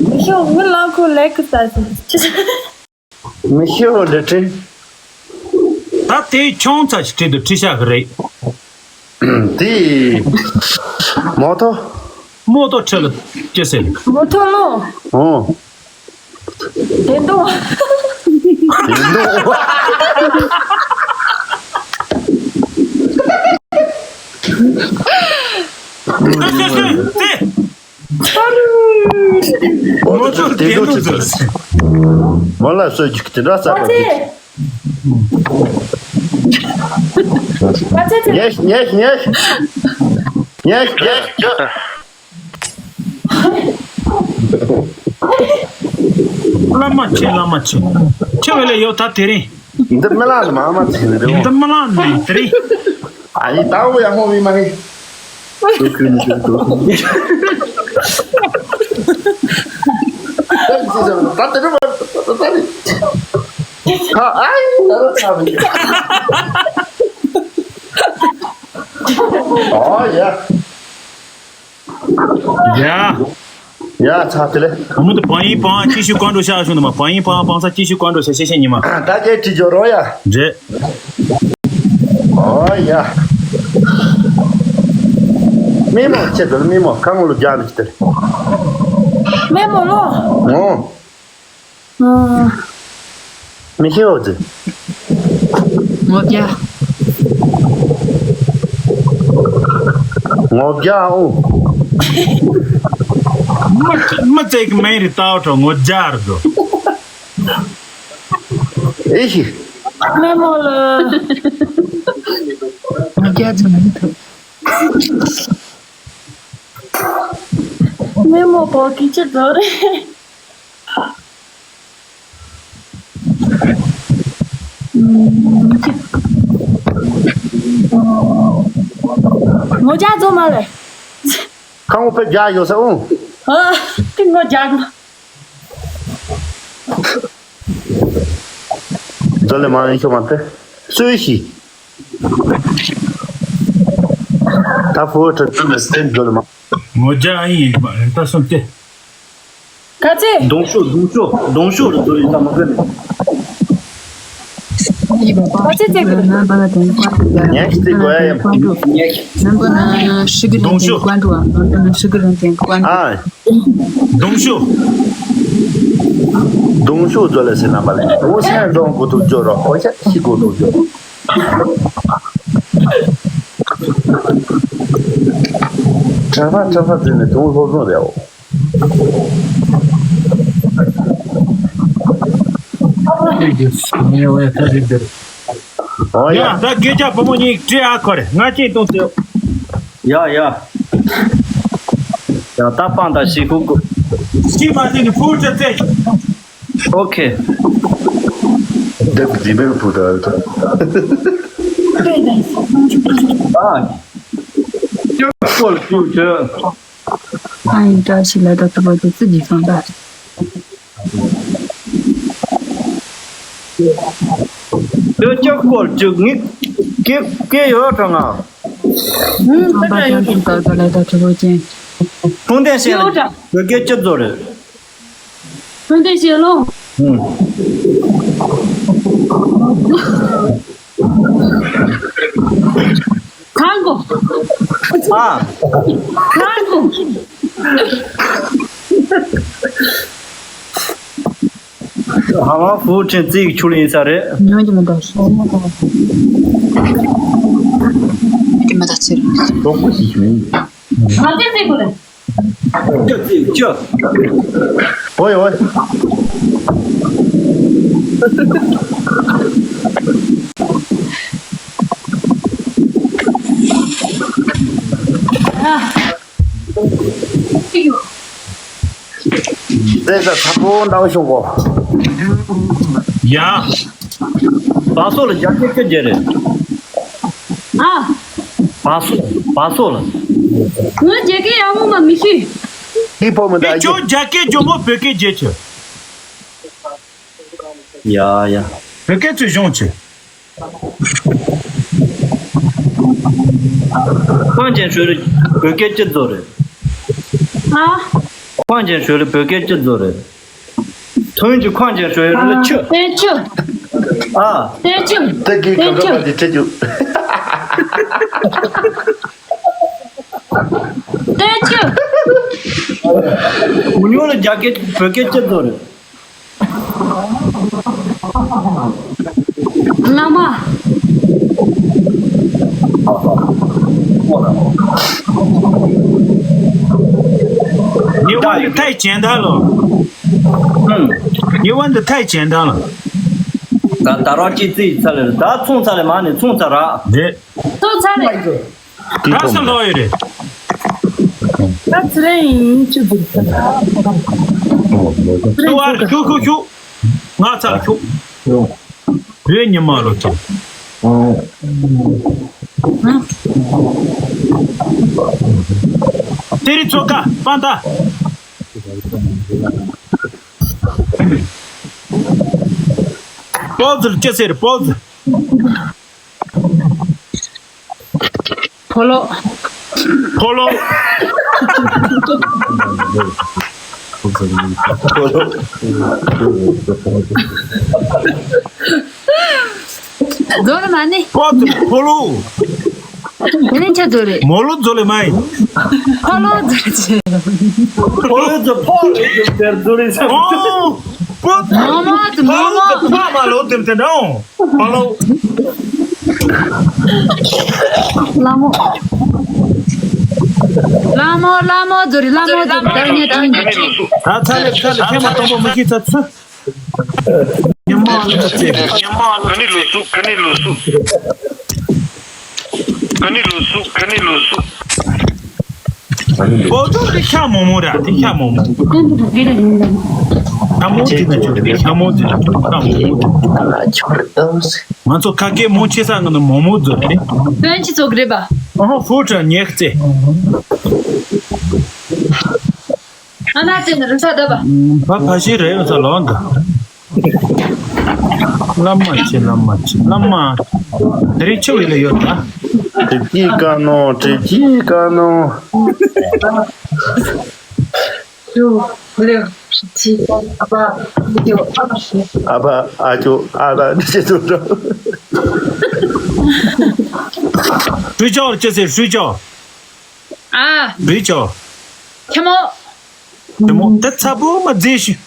མི་ཤོག་མི་རླངས་འཁོར་ལེགས་ཀྱི་ས་ཞིག་མི་ཤོག་འདི་ཁྲི། ད་དེ་ཆུང་ཙག་ཞིག་ཁྲི་དུ་ཁྲི་ཤག་གི་རེད། དེ་མོ་ཐོ། མོ་ཐོ་ཁྲི་ལ་སྐྱེ་ཟེར། མོ་ཐོ་ལོ། ཨང་། དེ་འདུག་དེ་འདུག་ཨོ་ཙི་ཙི་ཙི། ཨོ་ཙི་ཙི་དེ་འདུག་ཙི་ཙི། མོ་ལ་སོ་ཅིག་དེ་འདྲ་ས་ཨོ་ཙི། ཨོ་ཙི་ཙི། ཉེས་ཉེས་ཉེས། ཉེས་ཉེས། བླ་མ་ཆེ་བླ་མ་ཆེ། ཆེ་བ་ལས་ཡོད་ད་དེ་རིང་། འདི་རྨི་ལམ་ནས་མ་མ་ཚིག་ནི་རེད་འདི་འོ། རྨི་ལམ་ནས་དེ་རིང་། ཨ་ཡི་ད་འོ་ཡ་ཧོ་མི་མ་ཧི། ད་དེ་རུ་མ་ད་ད་ད་རེད། ཨ་ཡི་ད་རུ་ཚ་མི། ཨོ་ཡ། ཡ། ཡ་ཚ་དེ་ལེ། ཨ་མོ་དེ་བང་ཡིན་བང་ཅི་ཞུ་བཀའ་འགྲོ་ཤ་ཞུ་ནི་མ། བང་ཡིན་བང་བང་ས་ཅི་ཞུ་བཀའ་འགྲོ་ཤ་ཤེ་ཤེ་ཉི་མ། ད་ཅེ་ཅི་ཇོ་རོ་ཡ། རེད། ཨོ་ཡ། མི་མོ་ཆེ་དེ་མི་མོ་ཁ་ངོ་ལོ་རྒྱ་ནི་ཅི་དེ། མི་མོ་ལོ། ངོ་། མི་ཤེས་འོ་ཙི། ངོ་རྒྱ། ངོ་རྒྱ་འོ། མི་མི་ཙེ་གི་མེ་རི་ཏའོ་ཏོ་ངོ་རྒྱ་རུ་དོ། ཨེ་ཤི། མེ་མོ་ལ། ངོ་རྒྱ་ཙི་མེ་ཐུབ། མེ་མོ་པོ་ཀི་ཅི་དོ་རེད། ངོ་རྒྱ་རྫོགས་མ་རེད། ཁ་ངོ་པེ་རྒྱ་ཡོད་ས་འོང་། ཨ། དེ་ངོ་རྒྱ་གི། རྡོ་ལེ་མ་ཡིན་ཤོ་མ་ཏེ། སུའི་ཤི། ད་ཕོ་ཏྲ་ཏི་ལ་སྟེན་རྡོ་ལེ་མ། ངོ་རྒྱ་ཨ་ཡིན་མ་རེད་ད་སོང་སྟེ། ག་ཚེ། གདོང་ཤོག་གདོང་ཤོག་གདོང་ཤོག་རུ་ཚོ་ཡིན་ད་མ་གི་ནི། རྣམ་པ་ལ་དོན་ཀ་ཉག་གི་རྩིས་དགོས་ཡ་ཡིན། རྣམ་པ་ན་ཧྲི་གི་རང་དོན་ཀ་འགྲོ་བ། རྣམ་པ་ན་ཧྲི་གི་རང་དོན་ཀ་འགྲོ་བ། ཨ། གདུང་ཤུགས། གདུང་ཤུགས་ཚོ་ལ་ཟེར། རྣམ་པ་ལ་འོ་སེམས་གདུང་གོ་ཐུག་ཅོ་རོ། ཧོ་ཤ་ཤི་གོ་ཐུག་ཅོ་རོ། གྲྭ་པ་གྲྭ་པ་ཟེར་ནས་དུང་ལྷོ་བཟུང་རེད་འོ། ཨོ་ཡ། ཡ་ད་སྐད་ཆ་བུ་མོ་གཉིས་དྲི་ཨ་ཁོ་རེ་ང་ཅིག་གཏོང་ཐུབ། ཡ་ཡ། ཡ་ད་སྤང་ད་ཤི་ཁུག་ཁུག་ཤི་མ་ཟིན་ནི་ཕུར་ཅི་རྩེ། ཨོ་ཁེ། འདི་ཇི་མེར་བུ་ད། ཨ། ཅོ་ཀོལ་ཅུ་ཅོ། ཨ་ཡིན་བཀྲ་ཤིས་ལ་ད་ཐུབ་པ་དེ་ཙི་ཇི་སང་ད། ཅོ་ཅོ་ཀོལ་ཅུ་ངི་ཀེ་ཀེ་ཡོད་གྲང་ང་། ཨུམ་ད་ད་ཡོད་གྲང་ད་ད་ལ་ད་ཐུབ་པ་ཅན། ཕུང་ཏན་ཤེས་ལ་ཡོད་གྲང་། བོད་སྐད་ཅི་ཚོ་རེད། ཕུང་ཏན་ཤེས་ལོ། ཨུམ། གང་གོ། ཨ། གང་གོ། ཧ་མ་ཧྥུ་ཁྲིན་ཙིག་ཆུ་ལ་ཡིན་ས་རེད། ཉོན་གྱི་མི་འདུག་ཤོག་མ་གཏོགས། ཉོན་གྱི་མི་འདུག་ཚེ་རིང་། གྲོགས་པོ་ཞིག་ཡིན། མ་ཚད་ཚེ་གོ་ལ། ཅི་ཅི་ཅི། ཨོའི་ཨོའི། ཨ། ཨེ་ད་ཚ་པོ་འདྲ་བོ་བྱུང་གོ། ཡ། བ་སོ་ལ་རྒྱ་སྐད་སྐད་རྒྱག་རེད། ཨ། བ་སོ་བ་སོ་ལ། ངའི་རྒྱ་སྐད་ཡག་མོ་མ་མི་ཤེས། ཁྱི་ཕོ་མི་དེ་འདྲ་ཁྱོད་རྒྱ་སྐད་ཇོ་མོ་བོད་སྐད་རྒྱག་ཆོག་ཡ་ཡ། བོད་སྐད་ཚོའི་གཞུང་ཆེ། ཁོང་ཅན་ཞོལ་བོད་སྐད་ཅི་ཚོ་རེད། ཨ། ཁོང་ཅན་ཞོལ་བོད་སྐད་ཅི་ཚོ་རེད། ཐོན་གྱི་ཁོང་ཅན་ཞོལ་ལ་ཆུ། ཏན་ཆུ། ཨ། ཏན་ཆུ། ཏན་ཆུ། ཏན་ཆུ། གུ་ཉོ་ལ་རྒྱ་སྐད་བོད་སྐད་ཅི་ཚོ་རེད། བླ་མ། ཉེ་བ་འདི་ཐའི་ཅན་ད་ལོ། ཉེ་བ་འདི་ཐའི་ཅན་ད་ལོ། ད་ད་རོགས་ཅི་ཙི་ཚ་ལེ་ད་ཚོང་ཚ་ལེ་མ་ནི་ཚོང་ཚ་ར། རེད། ཚོང་ཚ་ལེ། ད་ས་ལོ་ཡོད་རེད། ད་ཚེ་རིང་ཡིན་ཅི་འདུག་ཚེ་རིང་ཚོ་ག་ཤུ་ཤུ་ཤུ། ང་ཚ་ཤུ། བོད་ཉི་མ་ལོ་ཚོ། དེ་རིང་ཚོ་ཀ་པན་ཏ། པོ་ཛི་ལ་ཅི་ཟེར་པོ་ཛི། ཕོ་ལོ། ཕོ་ལོ། ཛོ་ལ་མ་ནི། ཕོ་ལོ། དེ་ནི་ཆ་ཛོ་རེད། མོ་ལོ་ཛོ་ལེ་མ་ཡིན། ཕོ་ལོ་ཛོ་རེད། ཕོ་ལོ་ཛོ་ཕོ་ལོ་ཛོ་དེར་ཛོ་རེད་ས། ཨོ། ཕོ། མོ་མོ་ཛོ་མོ་མོ། ཕོ་མ་ལོ་དེར་དེ་འདྲ་འོང་། ཧ་ལོ། ལྷ་མོ། ལྷ་མོ་ལྷ་མོ་ཛོ་རི་ལྷ་མོ་ཛོ་རི་ད་ངས་དྲན་གྱི། ད་ཚ་ལེ་ཚ་ལེ་ཁྱེད་མ་གཏོང་པོ་མི་ཤེས་ཚ་ཚ། ཉི་མ་ལ་ཚེ། ཉི་མ་ལ་ག་ནི་ལུ་སུ་ག་ནི་ལུ་སུ། ག་ནི་ལུ་སུ་ག་ནི་ལུ་སུ། ཨོ་ཏོ་དེ་ཤ་མོག་མོག་ར་དེ་ཤ་མོག་མོག་ཤ་མོག་དེ་ན་ཆུ་དེ་ཤ་མོག་དེ་ན་ཤ་མོག་མོག་དེ། ང་ཚོ་ཁ་སྐད་མོ་ཆེ་ས་ང་ནི་མོག་མོག་ཟོ་རེད། དོན་ཅི་ཚོགས་རེད་པ། ཨོ་ཧོ་ཧྥུ་ཁྲ་ཉེག་ཙེ། ཨ་ན་ཙེ་ན་རུ་ས་ད་པ། ཕ་ཕ་ཤི་རེ་ཡོད་ས་ལོ་འདི། བླ་མ་ཆེ་བླ་མ་ཆེ་བླ་མ། དེ་རིང་ཆུ་བི་ལ་ཡོད་ད། དྲི་ཅི་ཀ་ནོ་དྲི་ཅི་ཀ་ནོ། ཆུ་བི་ལ། ཅི། ཨ་ཕ། ཨ་ཅོ། ཨ་ཕ། ཨ་ཅོ། ཨ་ཕ། འདི་ཅི་ཚོད་འགྲོ། ཧྲུའུ་ཅོ་ཅི་ཟེར། ཧྲུའུ་ཅོ། ཨ། ཧྲུའུ་ཅོ། ཆེན་མོ། ཆེན་མོ། དེ་ཚ་པོ་མ་རྫིག་ཤི།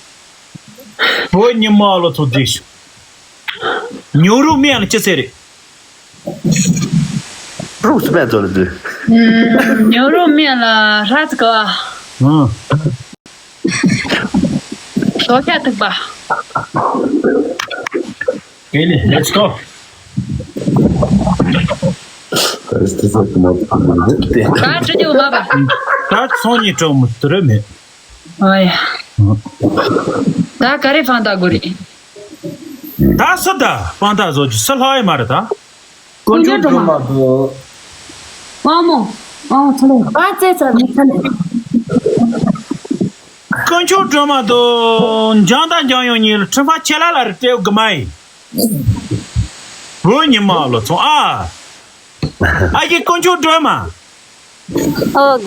བོད་ཉི་མ་ལོ་ཚོ་རྫིག་ཤི། ཉོ་རུ་མི་ཡང་ཅི་ཟེར་རེད། རུ་སྨད་ཚོ་ལ་དུས། ཉོ་རུ་མི་ལ་ར་ཙི་ག་བ། ཨང་། ལོ་ཁ་ཐུག་པ། Okay, let's go. ད་ཅི་རྒྱུ་མ་པ། ད་ཚོང་ཉིད་གྲོགས་མོ་དུ་རུ་མེད། ཨོ་ཡ། ད་ག་རེ་དཔང་རྟགས་དགོས་རེད། ད་སུ་ད་དཔང་རྟགས་བཟོ་རྒྱུ་སུ་ལྷག་ཡོད་མ་རེད་ད། དཀོན་མཆོག་སྒྲོལ་མ་དང་། ཨ་མོ། ཨ་ཚེ་ཚེ་ཚེ། དཀོན་མཆོག་སྒྲོལ་མ་དང་འཇང་དང་འཇང་ཡོང་གཉིས་ལ་ཁྲི་ཕ་ཆེ་ལ་ལ་རེ་སྤྲེའུ་གི་མ་ཡིན། བོད་ཉི་མ་ལོ་ཚོང་ཨ། ཨ་ཡེ་དཀོན་མཆོག་སྒྲོལ་མ། ཨོ།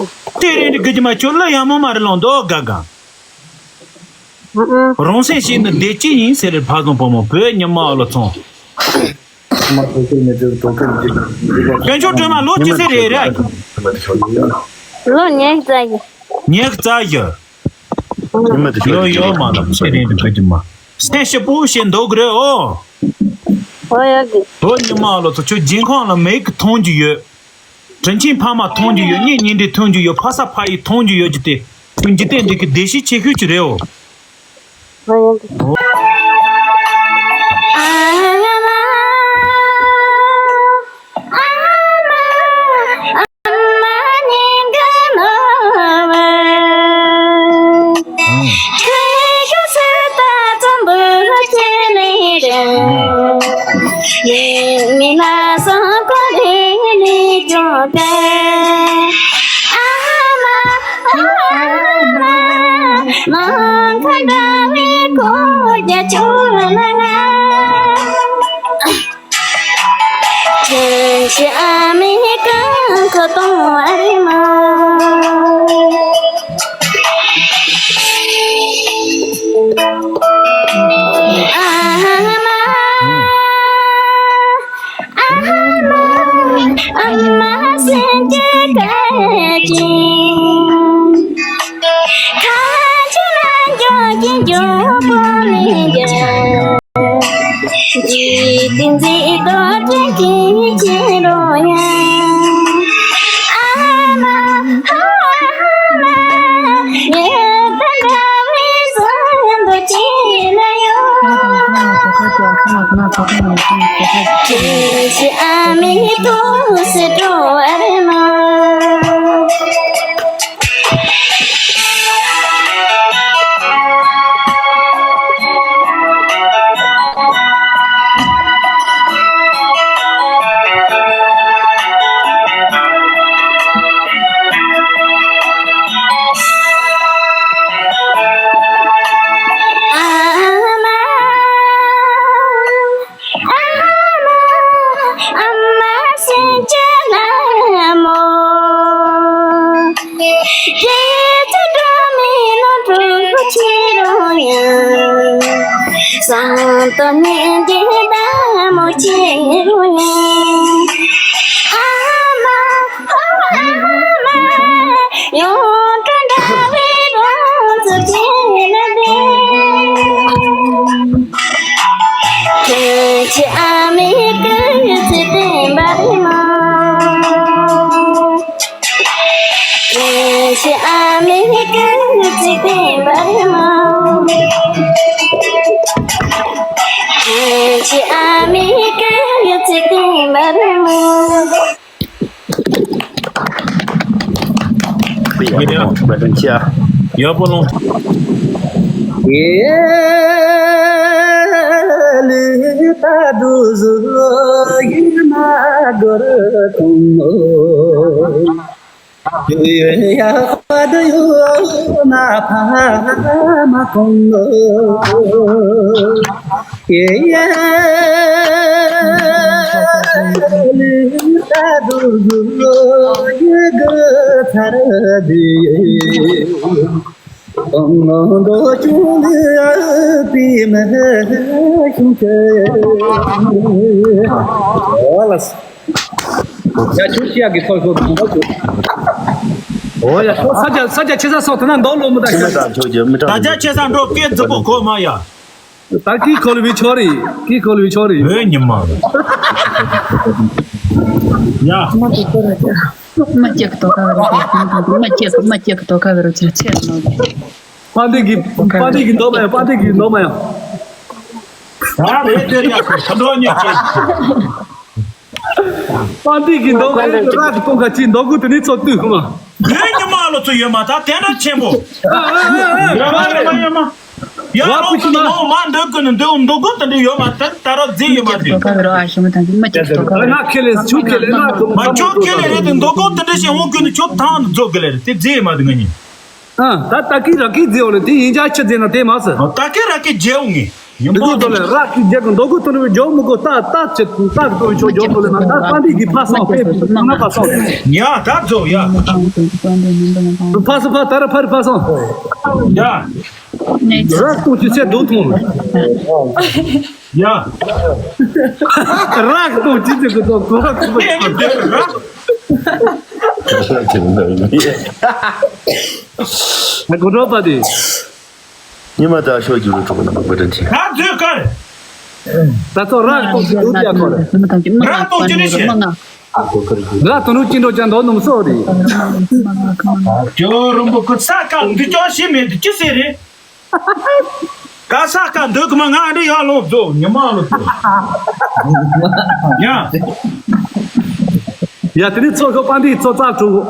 དེ་རིང་འདི་གི་ཅི་མ་ཁྱོད་ལ་ཡ་མོ་མ་རེད་ལོང་དོ་ག་ག། ཨ་ཨ། རང་སེམས་ཤིག་ནི་བདེ་སྐྱིད་ཡིན་ཟེར་རེད་ཕ་བཟང་བུ་མོ་བོད་ཉི་མ་ཨ་ལོ་ཚོང་། དཀོན་མཆོག་སྒྲོལ་མ་ལོ་ཅི་ཟེར་རེད་ར། ལོ་ཉི་ཤུ་རྩ་བཞི། ཉི་ཤུ་རྩ་བཞི། ཡོ་ཡོ་མ་ལ་ཚེ་རིང་འདི་གི་ཅི་མ། སེམས་ཞིབ་པོ་བྱེད་འདུག་གི་རེད་ཨོ། ཨོ་ཡ་གི། བོད་ཉི་མ་ཨ་ལོ་ཚོ་ཁྱོད་སྦྱིན་ཁང་ལ་མིག་གི་མཐོང་རྒྱུ་ཡོད། དྲིན་ཆེན་ཕ་མ་མཐོང་རྒྱུ་ཡོད། གཉེན་ཉེ་འབྲེལ་མཐོང་རྒྱུ་ཡོད། ཕ་ས་ཕ་ཡུལ་མཐོང་རྒྱུ་ཡོད་རྒྱུ་དེ་ཁྱོད་འཇིག་རྟེན་འདི་གི་བདེ་སྐྱིད་ཆེ་ཤོས་ཅིག་རེད་འོ། ཡག་པོ་ལོང་། ང་འདོད་ཆུང་ལས་པའི་མི་ཤོང་ཆེ། ཨོ་ལ། ཡ་ཁྱོད་ཤི་ཡག་གི་ཚོར་ཤོར་དང་པོ་ཁྱོད། ཨོ་ཡ་ཁྱོད་ས་ཆ་ས་ཆ་ཆེ་ས་སོགས་དེ་ན་འདོགས་ལོ་མི་ད་ཁྱོད་ཤི། ད་ཆ་ཆེ་ས་འགྲོ་སྐད་རྫི་པོ་གོ་མ་ཡ། ད་ཀི་ཁོལ་བའི་ཆོ་རེད། ཀི་ཁོལ་བའི་ཆོ་རེད། ཨོ་ཉི་མ། ཡ། མ་ཅེག་ཏོ་ཁ་བེ་རོ་ཅེག་མ་ཅེག་མ་ཅེག་ཏོ་ཁ་བེ་རོ་ཅེག་ཆེ་ནོ། པ་འདི་གི་པ་འདི་གི་འདོགས་མ་ཡ། པ་འདི་གི་འདོགས་མ་ཡ། ད་རེད་དེ་ཡ་ཁོ་ཁ་འགྲོ་ཉེ་ཆེ། པ་འདི་གི་འདོགས་མ་ཡ། རག་གི་གཏོང་ཁ་ཅིག་འདོགས་དགོས་དེ་ནི་ཚོ་ལྟོས་ཁོ་མ། ཡོད་ཉི་མ་ལོ་ཚོ་ཡོད་མ་ད་དེ་འདྲ་ཆེན་པོ། ཡོད་མ་ཡོད་མ་ཡོད་མ། ཡ་རོགས་ཀུན་ནི་མ་འདོད་ཀུན་ནི་འདོད་འདོད་དགོས་དེ་འདྲ་ཡོད་མ་ད་ད་རོགས་རྫི་ཡོད་མ་དེ། ང་ཁེ་ལས་ཆུ་ཁེ་ལས་ང་ཁོ་མ་ཆོ་ཁེ་ལས་རེད་དེ་འདོད་དགོས་དེ་འདྲ་ཞིག་འོང་ཀུན་ནི་ཆོ་ཐང་རྫོགས་གི་ལེ་རེད་དེ་རྫི་ཡོད་མ་དེ་ང་གཉིས། ཨ་ད་ད་གི་ར་གི་རྫི་ཡོད་ལེ་དེ་ཡིན་ཅག་ཆི་རྫི་ན་དེ་མ་ཟེར། ད་གི་ར་གི་རྫི་ཡོང་ངེ། ཡིན་པ་དེ་ཚོ་ལ་རག་གི་རྒྱལ་གི་འདོད་དགོས་དོན་རེ་འཇོག་མི་དགོས། ད་ད་ཅི་ད་གི་དོན་ཆོག་འཇོག་དོན་ལ་ན་ད་པ་འདི་གི་ཕ་སང་ཕེ་ཕུ་ན་ཕ་སང་། ཡ་ད་རྫོགས་ཡ། ཕ་སང་ཕ་ད་ར་ཕ་རི་ཕ་སང་། ཡ། རག་གཏོང་ཅི་ཚེ་སྡོད་ཐོང་། ཡ། རག་གཏོང་ཅི་ཚེ་གི་ཚོ་གོ་ར་གོ་བ། ཨེ་གི་དེ་ར། ད་གོ་འགྲོ་པ་དེ། ཉི་མ་ད་ཤོག་རྒྱུ་རུ་གྲོགས་ན་མ་པ་དྲན་ཆེ། ད་ཚོད་ཀར། ད་ཚོ་རག་གཏོང་ཅི་འདུག་ཡ་ཁོ་རེ། རག་གཏོང་ཅི་ནི་ཤེས། རག་ཏུ་རུ་ཅི་འགྲོ་ཅང་འདོགས་ནུམ་སོ་རེད། ཇོ་རུམ་བུ་ཁུ་ས་ཀ་འདི་ཅོ་ཤི་མེད་འདི་ཅི་ཟེར་རེད། ཀ་ས་ཀ་འདོད་གི་མ་ང་འདི་ཡ་ལོ་རྫོགས་ཉི་མ་ལོ་རྫོགས། ཡ། ཡ་དེ་ནི་ཚོ་ཤོག་པ་འདི་ཚོ་རྩ་དྲུག་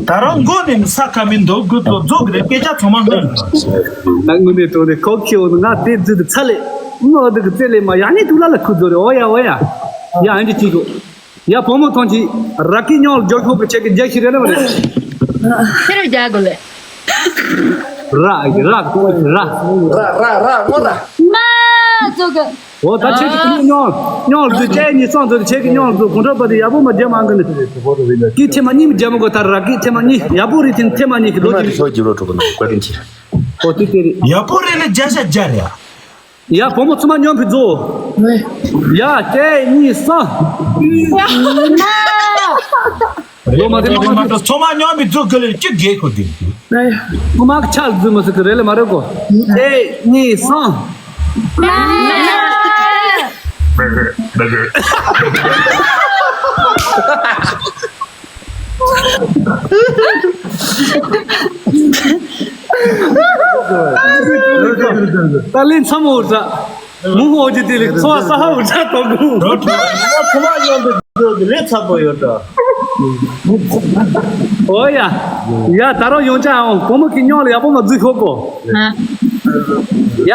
ད་རང་མགོ་ནས་ས་ཁ་མི་འདོད་དགོས་དོ་རྫོགས་གི་རེད་སྐད་ཆ་ཚང་མ་ངོ་། ད་དངོས་གནས་དྲང་གནས་ཁོ་ཁྱེའུ་ང་དེ་རྫི་དུ་ཚ་ལེ། མོ་འདི་གི་རྩེ་ལེ་མ་ཡ་ནི་དུ་ལ་ལ་ཁུ་རྫོ་རེ་ཨོ་ཡ་ཨོ་ཡ། ཡ་ཨན་ཅི་ཅི་གོ། ཡ་བུ་མོ་ཐོང་ཅི། ར་ཀི་ཉོག་ལ་འཇོག་ཤོག་གི་ཆེ་གི་རྒྱ་ཤི་རེ་ལ་མ་རེད། ཁྱེད་རང་རྒྱ་གོ་ལེ། ར་ཨི་ར་ཀོ་ཨི་ར། ར་ར་ར་ངོ་ར། མ་ཙོ་གི། འོ་ད་ཁྱེད་ཀྱི་ཉོག་ཉོག་ལ་འཛུལ་ཁྱེད་གཉིས་སོང་ཚོ་ཁྱེད་ཀྱི་ཉོག་ལ་འཛུལ་གོང་ཁྲོ་པ་དེ་ཡག་པོ་མ་རྒྱབ་མ་གི་ནི། ཀི་ཐེ་མ་གཉིས་མ་རྒྱབ་མ་གོ་ད་ར་ཀི་ཐེ་མ་གཉིས་ཡག་པོ་རེད་དེ་ཐེ་མ་གཉིས་ཀྱི་ལོ་རྒྱུས། ཤོག་རྒྱུ་རོ་གྲོགས་ནང་བཀའ་དྲིན་ཆེ། འོ་དེ་དེ་རེད། ཡག་པོ་རེད་ལ་རྒྱ་ཤ་རྒྱ་རེད། ཡ་བུ་མོ་ཚང་མ་མཉམ་པོ་རྫོགས། ཡ་གཅིག་གཉིས་གསུམ། རེད་མ་རེད་མ་རེད་ཚང་མ་མཉམ་པོ་རྫོགས་གི་ལེ་གཅིག་རྒྱལ་ཁོ་དེ། ཁོ་མ་ཆ་རྫུ་མ་ཟིག་གི་རེད་ལེ་མ་རེད་གོ། གཅིག་གཉིས་གསུམ། ད་ལན་ཚ་མོ་ཟ། མུ་ཧོ་ཅི་དེ་ལས་ཚོ་ས་ཧ་འུ་ཅག་ཏོ་གུ། ཁོ་མ་ཡོང་དུ་ལས་ཚ་པོ་ཡོད་ད། ཨོ་ཡ། ཡ་ད་རུང་ཡོང་ཅག་ཨོ་བུ་མོ་གི་སྙོག་ལ་ཡག་པོ་མ་འཛུལ་ཤོག་གོ། ཡ།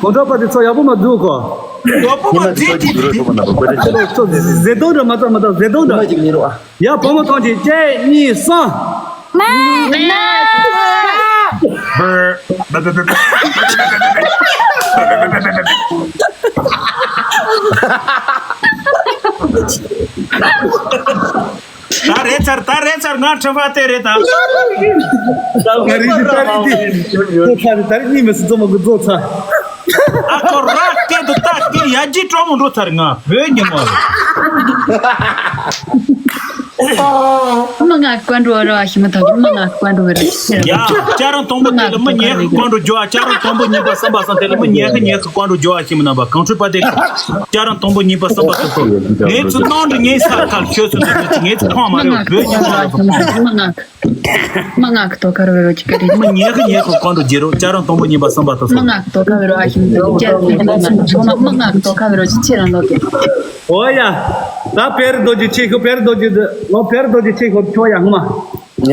གོང་ཁྲོ་པ་དེ་ཚོ་ཡག་པོ་མ་འཛུལ་གོ། ཡག་པོ་མ་འཛུལ་གི། ཚོ་ཟེ་དོ་འདྲ་མ་ཚ་མ་ཚ་ཟེ་དོ་འདྲ། ཡ་བུ་མོ་ཐོང་ཅིག་གཅིག་གཉིས་གསུམ། མ། ད་རེད་ཚར་ད་རེད་ཚར་ང་ཁྲི་ཕ་དེ་རེད་ད། ད་རེད་ད་རེད་དེ། ད་རེད་ད་རེད་གཉིས་མི་སྲིད་རྫོང་མ་གི་རྫོགས་ཚར། ཨ་ཁོ་ར་སྐད་དུ་ད་སྐད་ཡ་ཇི་གྲོགས་མོ་འགྲོ་ཚར་ང་བོད་ཉི་མ། མི་ང་བཀའ་འགྲོ་ར་ཞིག་མི་ཐང་མི་ང་བཀའ་འགྲོ་ར། ཡ་ཅ་རང་དང་པོ་དེ་ལ་མི་ཉལ་གི་བཀའ་འགྲོ་རྒྱུ་ཨ་ཅ་རང་དང་པོ་གཉིས་པ་གསུམ་པ་སང་དེ་ལ་མི་ཉལ་གི་ཉལ་གི་བཀའ་འགྲོ་རྒྱུ་ཨ་ཞིག་མི་ནང་པ་གང་འཕྲོད་པ་དེ་ཅ་རང་དང་པོ་གཉིས་པ་གསུམ་པ་སོ་སོ་ངེད་ཚོ་ནང་དུ་ངེད་ས་ཁར་ཁྱོད་ཚོ་ཚོ་ཚོ་ངེད་ཚོ་ཁོང་མ་རེད་བོད་ཉི་མ་རེད། མི་ང་གི་དོ་ཁར་བེ་རོ་ཅི་ཀ་རེད། མི་ཉལ་གི་ཉལ་གི་བཀའ་འགྲོ་རྒྱུ་རོ་ཅ་རང་དང་པོ་གཉིས་པ་གསུམ་པ་སོ་སོ། མི་ང་གི་དོ་ཁར་བེ་རོ་ཨ་ཞིག་མི་ང་གི་དོ་ཁར་བེ་རོ་ཅི་ཆེ་རང་ལོ་དེ། ཨོ་ཡ། ད་བེར་རྡོ་རྗེ་ཆེ་ཤོས་བེར་རྡོ་རྗེ་འདི་ལོ་བེར་རྡོ་རྗེ་ཆེ་ཤོས་ཆོ་ཡ་ངོ་མ། ཡ།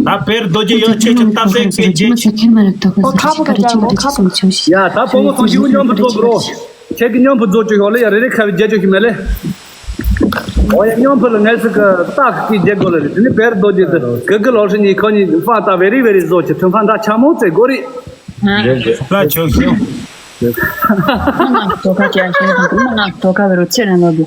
ད་བེར་རྡོ་རྗེ་ཡོད་ཆེ་ཆེ་སྟབས་གསེག་གི་རྗེ། ཨོ་ཁ་བུ་ག་ཅང་ཨོ་ཁ་བུ། ཡ་ད་བུ་མོ་ཚོ་ཞིག་མཉམ་པོ་རྫོགས་རོ། ཁྱེད་ཀྱི་མཉམ་པོ་རྫོགས་ཀྱི་ཡོད་ལ་ཡ་རེ་རེ་ཁ་བའི་རྒྱལ་ཅོ་ཞིག་མེད་ལེ། ཨོ་ཡ་མཉམ་པོ་ལ་ངལ་སི་ཀ་སྟག་གི་རྒྱལ་དགོས་ལ་རེ་དེ་ནི་བེར་རྡོ་རྗེ་དེ་གི་གི་ལོ་ཧྲི་གཉིས་ཁོ་གཉིས་ཕ་ད་བེ་རི་བེ་རི་བཟོ་ཆེ་ཐུན་ཕ་འདྲ་ཆ་མོ་ཙེ་གོ་རི། ལ་ཆོག་ཤིང་། མི་ང་གི་དོ་ཁ་ཅང་ཤེས་དང་མི་ང་གི་དོ་ཁ་བེ་རོ་ཆེ་རང་ལོ་དེ།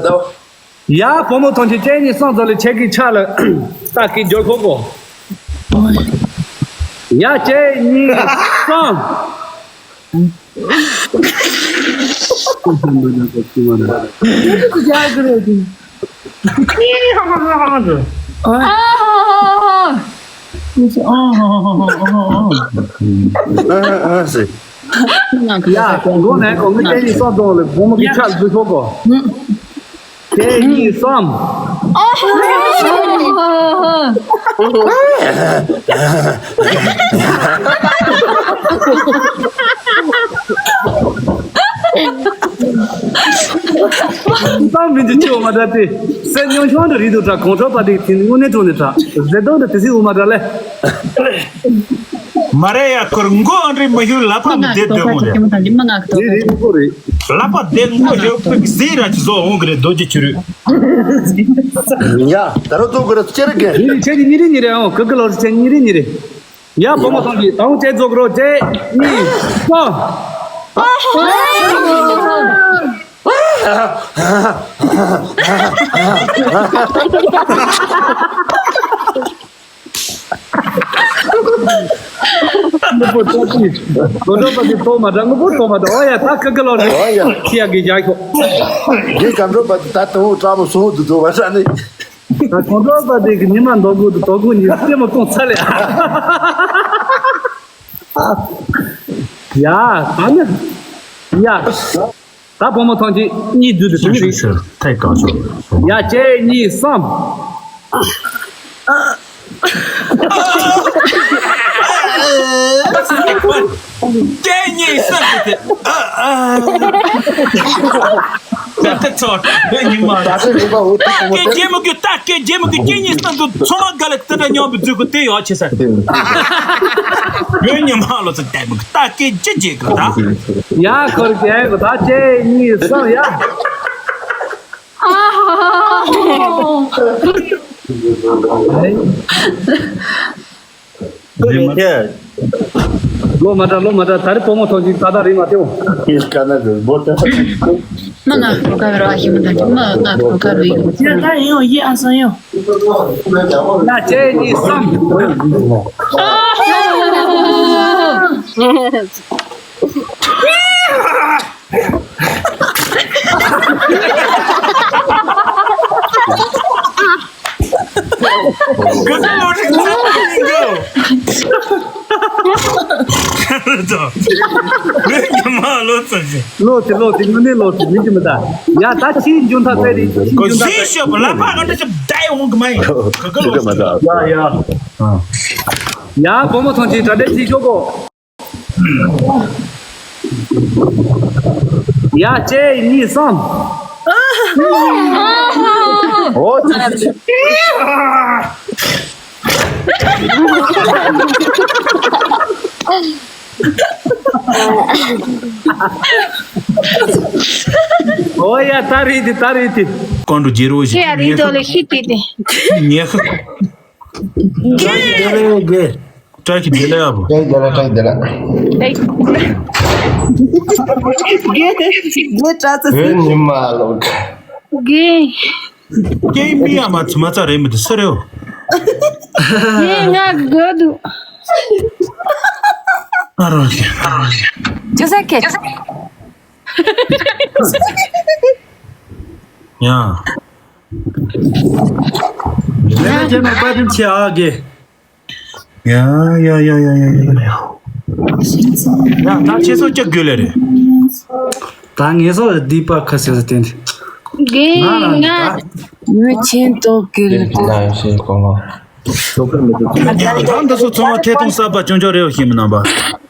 ལ་ལྟ། ཡ། བུ་མོ་ཐམས་ཅད་གཅིག་གཉིས་གསུམ་ཙམ་ལ་ཁྱེད་ཀྱི་ཕྱག་ལ་རྟ་སྐད་རྒྱག་ཤོག་གོ། ཡ། གཅིག་གཉིས་གསུམ། ཨ་ཨ་ཨ་ཟེར། ཡ། མགོ་ནས་གོང་གི་གཅིག་གཉིས་གསུམ་ཙམ་ལ་བུ་མོ་གི་ཕྱག་འཛུགས་ཤོག་གོ། གཅིག་གཉིས་གསུམ། གཏམ་མི་འདི་ཅི་འོ་མ་འདྲ་སྟེ། སེམས་མྱོང་ཤོང་འདྲ་རིག་འདུག་དྲ། གོང་ཁྲོ་པ་དེ་དེ་དངོས་གནས་དྲུང་ནས་དྲ། ཟེར་དོན་འདྲ་དེ་སྲིད་འོ་མ་འདྲ་ལེ། མ་རེད་ཡ། ཁོར་མགོ་ཨ་འདྲི་མ་ཞུ་ལབ་པ་མི་བདེ་འདོད་མོ་རེད། མ་ངག་ཐོག་རེད་རེད་ཁོ་རེད། ལབ་པ་བདེ་མགོ་ཞུ་ཕུག་ཟིག་ར་ཅི་བཟོ་འོང་གི་རེད་རྡོ་རྗེ་ཆུ་རུད། ཡ། ད་རུང་ཐུག་གི་རེད་ཅེ་རེ་གེ། ཉི་རེ་ཆེ་ཉི་རེ་ཉི་རེ་ཨང་ཀི་ཀི་ལོ་རེ་ཆེ་ཉི་རེ་ཉི་རེ། ཡ། བུ་མོ་ཐམས་ཅད་ད་རུང་ཅེ་རྫོགས་རོགས་གཅིག་གཉིས་གསུམ། དངོས་པོ་ཐོག་ཅིག་དགོན་གྲོགས་པ་དེ་ཐོག་མ་འདྲ། དངོས་པོ་ཐོག་མ་འདྲ། ཨོ་ཡ། ད་ཁ་ཁ་ལོ་རེད། ཨོ་ཡ། ཁྱི་ཡ་གི་རྒྱག་ཤོག་འདི་དགོན་གྲོགས་པ་དེ་ད་དང་པོ་དྲག་པོ་སོང་འདུག་འགྲོ་བ་ས་ནི། ད་དགོན་གྲོགས་པ་དེ་གི་ཉི་མ་མདོ་དགུ་དུ་དོ་དགུ་ཉིན་རྩེད་མོ་གཏོང་ཚར་ལེ། ཡ། ད་ནི། ཡ། ད་བུ་མོ་ཐམས་ཅད་གཉིས་བསྡུས་ཏེ་དུ་མི་རིགས། ཐད་ཀར་ཤོག་ཡ། གཅིག་གཉིས་གསུམ། གཅིག་གཉིས་གསུམ་དེ། ད་ཚོ་བོད་ཉི་མ་ལ། ད་ཚོད་རིག་པ་འུ་ཐུག་གོ་མོ་ད་སྐད་རྒྱལ་མོ་གི་ད་སྐད་རྒྱལ་མོ་གི་གཅིག་གཉིས་གསུམ་དུ་ཚོ་མ་ག་ལ་ད་ད་ཉམས་པའི་རྫུས་ཀོ་དེ་ཡོད་ཆེ་ས། བོད་ཉི་མ་ལ་ཚོ་ད་མོ་གི་ད་སྐད་ཅི་བྱེད་གི་ད། ཡ། ཁོར་གྱི་ཨེ་གོ་ད་གཅིག་གཉིས་གསུམ་ཡ། ཨ་ཧ་ཧ་ཧ། ལོ་མ་དྲག་ལོ་མ་དྲག་ད་རེས་བུ་མོ་ཐོག་ཅིག་ད་ད་རེས་མ་ཐེའོ། ཁྱེད་ཀ་ན་རེ་བོ་ད། མ་ང་ཁོ་ག་བེ་ར་ཨ་ཤི་མ་ད་མ་ང་ཁོ་ག་རེ་ཡོད། ཡ་ད་ཡིན་ཡོ་ཡེ་ཨ་སང་ཡོ། ཡ་གཅིག་གཉིས་གསུམ། ག་ཚོད་ལོ་རིག་ཚ་ཡིན་གོ། ཁ་རུ་དང་། ལོས་ཀྱི་མ་ལོ་ཚ་ཞིག་ལོ་དེ་ལོ་དེ་ངུ་ནས་ལོ་དེ་མི་གི་མི་ད། ཡ་ད་ཕྱིའི་འཇུན་ཐག་ཚད་རེད། ཕྱིའི་འཇུན་ཐག་ཚད་རེད། ཤོག་ལ་པ་ག་འདྲ་ཞིག་བསྡད་ཡོང་གི་མ་ཡིན། ག་ག་ལོ་ཡ་ཡ། ཡ་བུ་མོ་ཐམས་ཅད་གྲ་སྒྲིག་བྱེད་ཤོག་གོ། ཡ་གཅིག་གཉིས་གསུམ། ཨོ་ཙི་ཙི་ཙི། ཨོ་ཡ་ད་རེད་དེ་ད་རེད་དེ། ཀོང་ཀྲུག་རྒྱལ་རོ་ཞིག་ཁྱེད་ཡ་རིང་དོ་ལེ་ཤི་ཏི་ཏི། ཉེ་ཤི། དགེ་ལེགས་དགེ། བཀྲ་ཤིས་བདེ་ལེགས་ཨ་བུ། བཀྲ་ཤིས་བདེ་ལེགས་བཀྲ་ཤིས་བདེ་ལེགས། དགེ་དགེ་བཀྲ་ཚེ། བོད་ཉི་མ་ལོག་དགེ། སྐྱེས་མི་ཡ་མ་ཚུ་མ་ཚ་རེད་མི་དུ་སུ་རེད། དགེ་ང་དགོས་འདུག་ཨ་རོ་ཞེ། ཅི་ཟེར་ཁྱེད། ཡ། ལས་ཀ་བྱེད་ན་བཀའ་དྲིན་ཆེ་ཨ་དགེ། ཡ་ཡ་ཡ། ཡ་ད་ཁྱེད་ཚོ་སྐྱབས་དགོས་ལེ་རེད། ད་ངེད་ཚོ་ལ་སྡིག་པ་ཁ་ཟེར་ས་བསྟན་ཏེ། དགེ་ང་ལ་ང་ད། ངོས་ཆེན་ཏོག་གི་ལ། ད་ཡང་ཤེས་གོ་མ། ད་འདི་ཚོ་ཚང་མ་ཐད་གཏོང་གསར་པ་སྐྱོན་ཅོག་རེ་བ་ཤེས་མི་རྣམ་པ།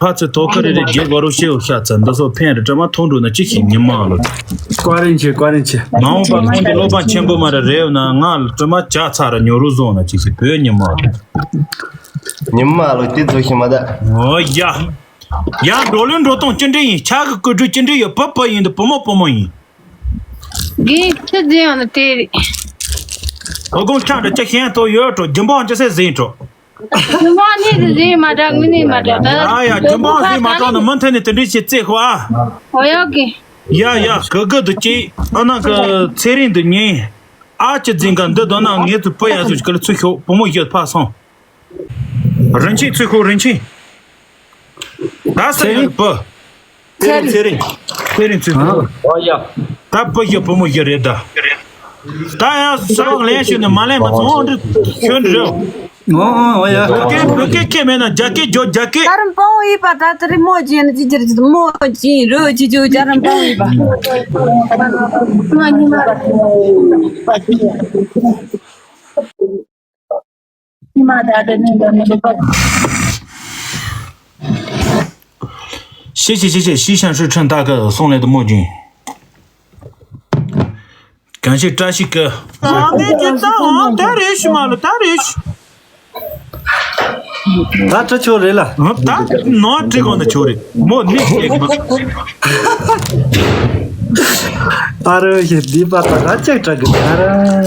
ཕ་ཚོད་ཐོག་ཁ་རེ་རེ་རྒྱལ་བ་རུ་ཤེས་བ་ཤ་ཚ་འདི་ཚོ་ཕན་རེ་དྲ་མ་མཐོང་འགྲོ་ན་ཅི་ཞིག་ཉི་མ་ལོ། བཀའ་དྲིན་ཆེ་བཀའ་དྲིན་ཆེ། མ་འོངས་པ་ཁོང་གི་བློ་དཔང་ཆེན་པོ་མ་རེ་རེ་ཡོད་ན་ང་ལ་དྲི་མ་བྱ་ཚ་ར་ཉོ་རུ་བཟུང་ན་ཅི་ཞིག་བོད་ཉི་མ་ལོ། ཉི་མ་ལོ་དེ་ཚོ་ཤི་མ་ད། ཨོ་ཡ། ཡ་འགྲོ་ལུགས་འགྲོ་སྟངས་ཅི་འདྲ་ཡིན། ཕྱག་གི་ཀུ་ཀྲུ་ཅི་འདྲ་ཡོད། བུ་བུ་ཡིན་དུ་བུ་མོ་བུ་མོ་ཡིན། དགེ་ཁྱི་རྫི་ཡང་ན་དེ་རེད། ཨོ་དགོང་ཁྲ་འདྲ་ཅི་ཤེས་ཐོ་ཡོད་འགྲོ་རྒྱུན་པོ་ཅི་སེ་ཟིན་འགྲོ། རྒྱུ་མ་ནི་རེད་མ་དྲག་མི་ནི་མ་དྲག་ད། ཡ་ཡ་རྒྱུ་མ་ནི་མ་དྲག་ན་མུ་མཐུད་ནས་དེ་འདྲའི་བྱེད་རྩེད་ཤོག་ཨ། ཨོ་ཡ་ཨོ་ཀེ། ཡ་ཡ་གི་གི་འདི་ཅི་ཨ་ན་གི་ཚེ་རིང་འདི་ཉིན་ཨ་ཅི་འཛིན་ག་འདི་དོ་ན་ངེད་ཚོ་བུ་ཡ་ཚོ་གི་ལ་ཚུར་ཤོག་བུ་མོ་ཡོད་ཕ་སོང་། རིན་ཆེན་ཚུར་ཤོག་རིན་ཆེན། ད་ས་ཡོད་བུ། ཚེ་རིང་ཚེ་རིང་། ཚེ་རིང་ཚེ་རིང་། ཨོ་ཡ། ད་བུ་ཞིག་བུ་མོ་ཞིག་རེད་ད། ད་ཡང་ས་བག་ལན་ཞུས་ནས་མ་ལེན་པ་ཚོང་འདྲི་ཞུ་འདྲི། ཨོ་ཨོ་ཡ། བོད་སྐད་བོད་སྐད་ཁྱད་མེད་ན་རྒྱ་སྐད་རྒྱོ་རྒྱ་སྐད། ད་རུང་པའོ་ཡིན་པ་ད་ད་རེ་མོ་ཅན་ཅི་ཅི་རེད་མོ་ཅི་རོ་ཅི་ཅི་ད་རུང་པའོ་ཡིན་པ། ཉི་མ་ད་ལྟ་ནས་འདོན་མི་འདུག་པ། ཤེས་ཤེས་ཤེས་ཤེས་ཤེས་ཤང་ཧྲུའུ་ཁྲིན་ཏཱ་ཀི་སོང་ལས་དུ་མོ་ཅིང་། གང་ཞིག་བཀྲ་ཤིས་ཀི། ད་ནས་ཀྱི་ད་འོང་ད་རེ་ཞུ་མ་ལ་ད་རེ་ཞུ། ད་བྲི་ཆོག་རེད་ལ། ད་ནོར་བྲི་གོ་ན་ཆོག་རེད་མོ་ནི་ཞེས་མ། ཨ་རོ་ཞེས་འདི་པ་ད་ག་ཅིག་བྲི་གི་ད་ར།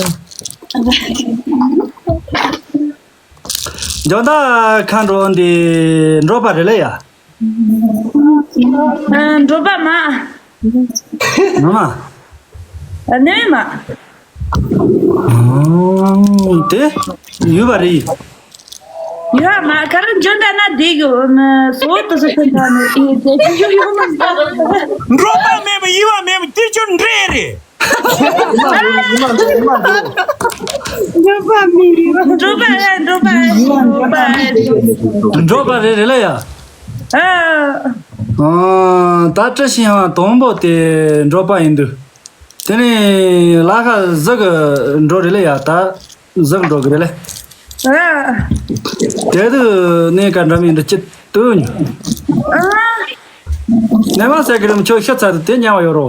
འཇོ་ད་ཁ་འགྲོ་འདི་འགྲོ་པ་རེད་ལ་ཡ། འགྲོ་པ་མ། མ་མ། ནས་མ། དེ་ཡོད་པ་རེད། ཡོད་མ་ག་རེ་འཇོ་ད་ན་བསྡད་ཡོད་ན་སོ་དུ་སུ་ཐོན་ད་ནས་ཨེ་དེ་ཡོད་ཡོད་མ་འགྲོ་པ་མེད་པ་ཡིད་པ་མེད་པ་དེ་ཆོ་འདྲེ་རེད། འགྲོ་པ་མི་རེད་བ། འགྲོ་པ་རེད་འགྲོ་པ་རེད་འགྲོ་པ་རེད། འགྲོ་པ་རེད་རེད་ལ་ཡ། ཨ། ཨ་ད་བཀྲ་ཤིས་ཡང་དང་པོ་དེ་འགྲོ་པ་ཡིན་དུས། དེ་ནས་ལ་ཁ་གཟུགས་ཀྱི་འགྲོ་རེད་ལ་ཡ་ད་གཟུགས་འགྲོ་གི་རེད་ལ། ཨ། དེ་དུས་གནས་ཀ་འདྲ་མིན་འདྲ་ཅི་ཏུ་ཉོ། ཨ། ནས་མ་ཟེར་གི་རུམ་ཁྱོད་ཤི་ཚར་དུས་དེ་ཉལ་བ་ཡོད་རོ།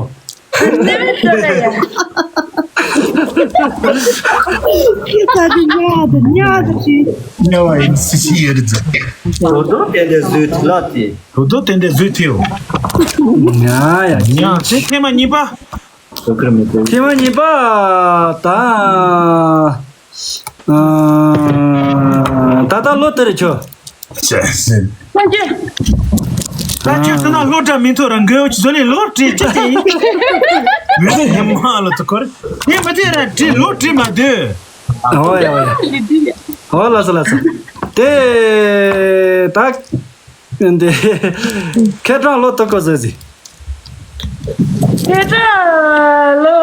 ནས་མ་ཟེར་ལ་ཡ། ཤི་ཚར་དུས་ཉལ་དུ་ཉལ་དུ་ཞིག་ཉལ་བ་ཡིན་སི་ཤི་ཡོད་རེད་ཟེར། དོ་དོ་དེ་འདྲ་བཟོས་ཐུབ་ལ་དེ། དོ་དོ་དེ་འདྲ་བཟོས་ཐུབ་ཡོད། ཉལ་ཡ་ཉལ་དེ་ཐེངས་མ་གཉིས་པ། ཐེངས་མ་གཉིས་པ་ད། ཨ། ད་ལྟ་ལོ་དེ་རེད་ཁྱོད། ཁྱོད་ཚོ་ན་སློབ་གྲྭ་མི་ཐོག་རང་འགོ་བོ་བཟོ་ནས་ལོ་བྲིས་ཅི་ཐེ་ཡིན། མི་ཚེ་ཉི་མ་ལོ་ཚོ་ཁོར་ངས་མི་ཚེ་ར་བྲིས་ལོ་བྲིས་མ་སྡོད། ཨོ་ཡ་ཨོ་ཡ། ཨོ་ལ་སོ་ལ་སོ། དེ་ད་འདི་ཁེ་གྲང་ལོ་དུ་ཀོ་ཟེར་ཟི། ཁེ་གྲང་ལོ།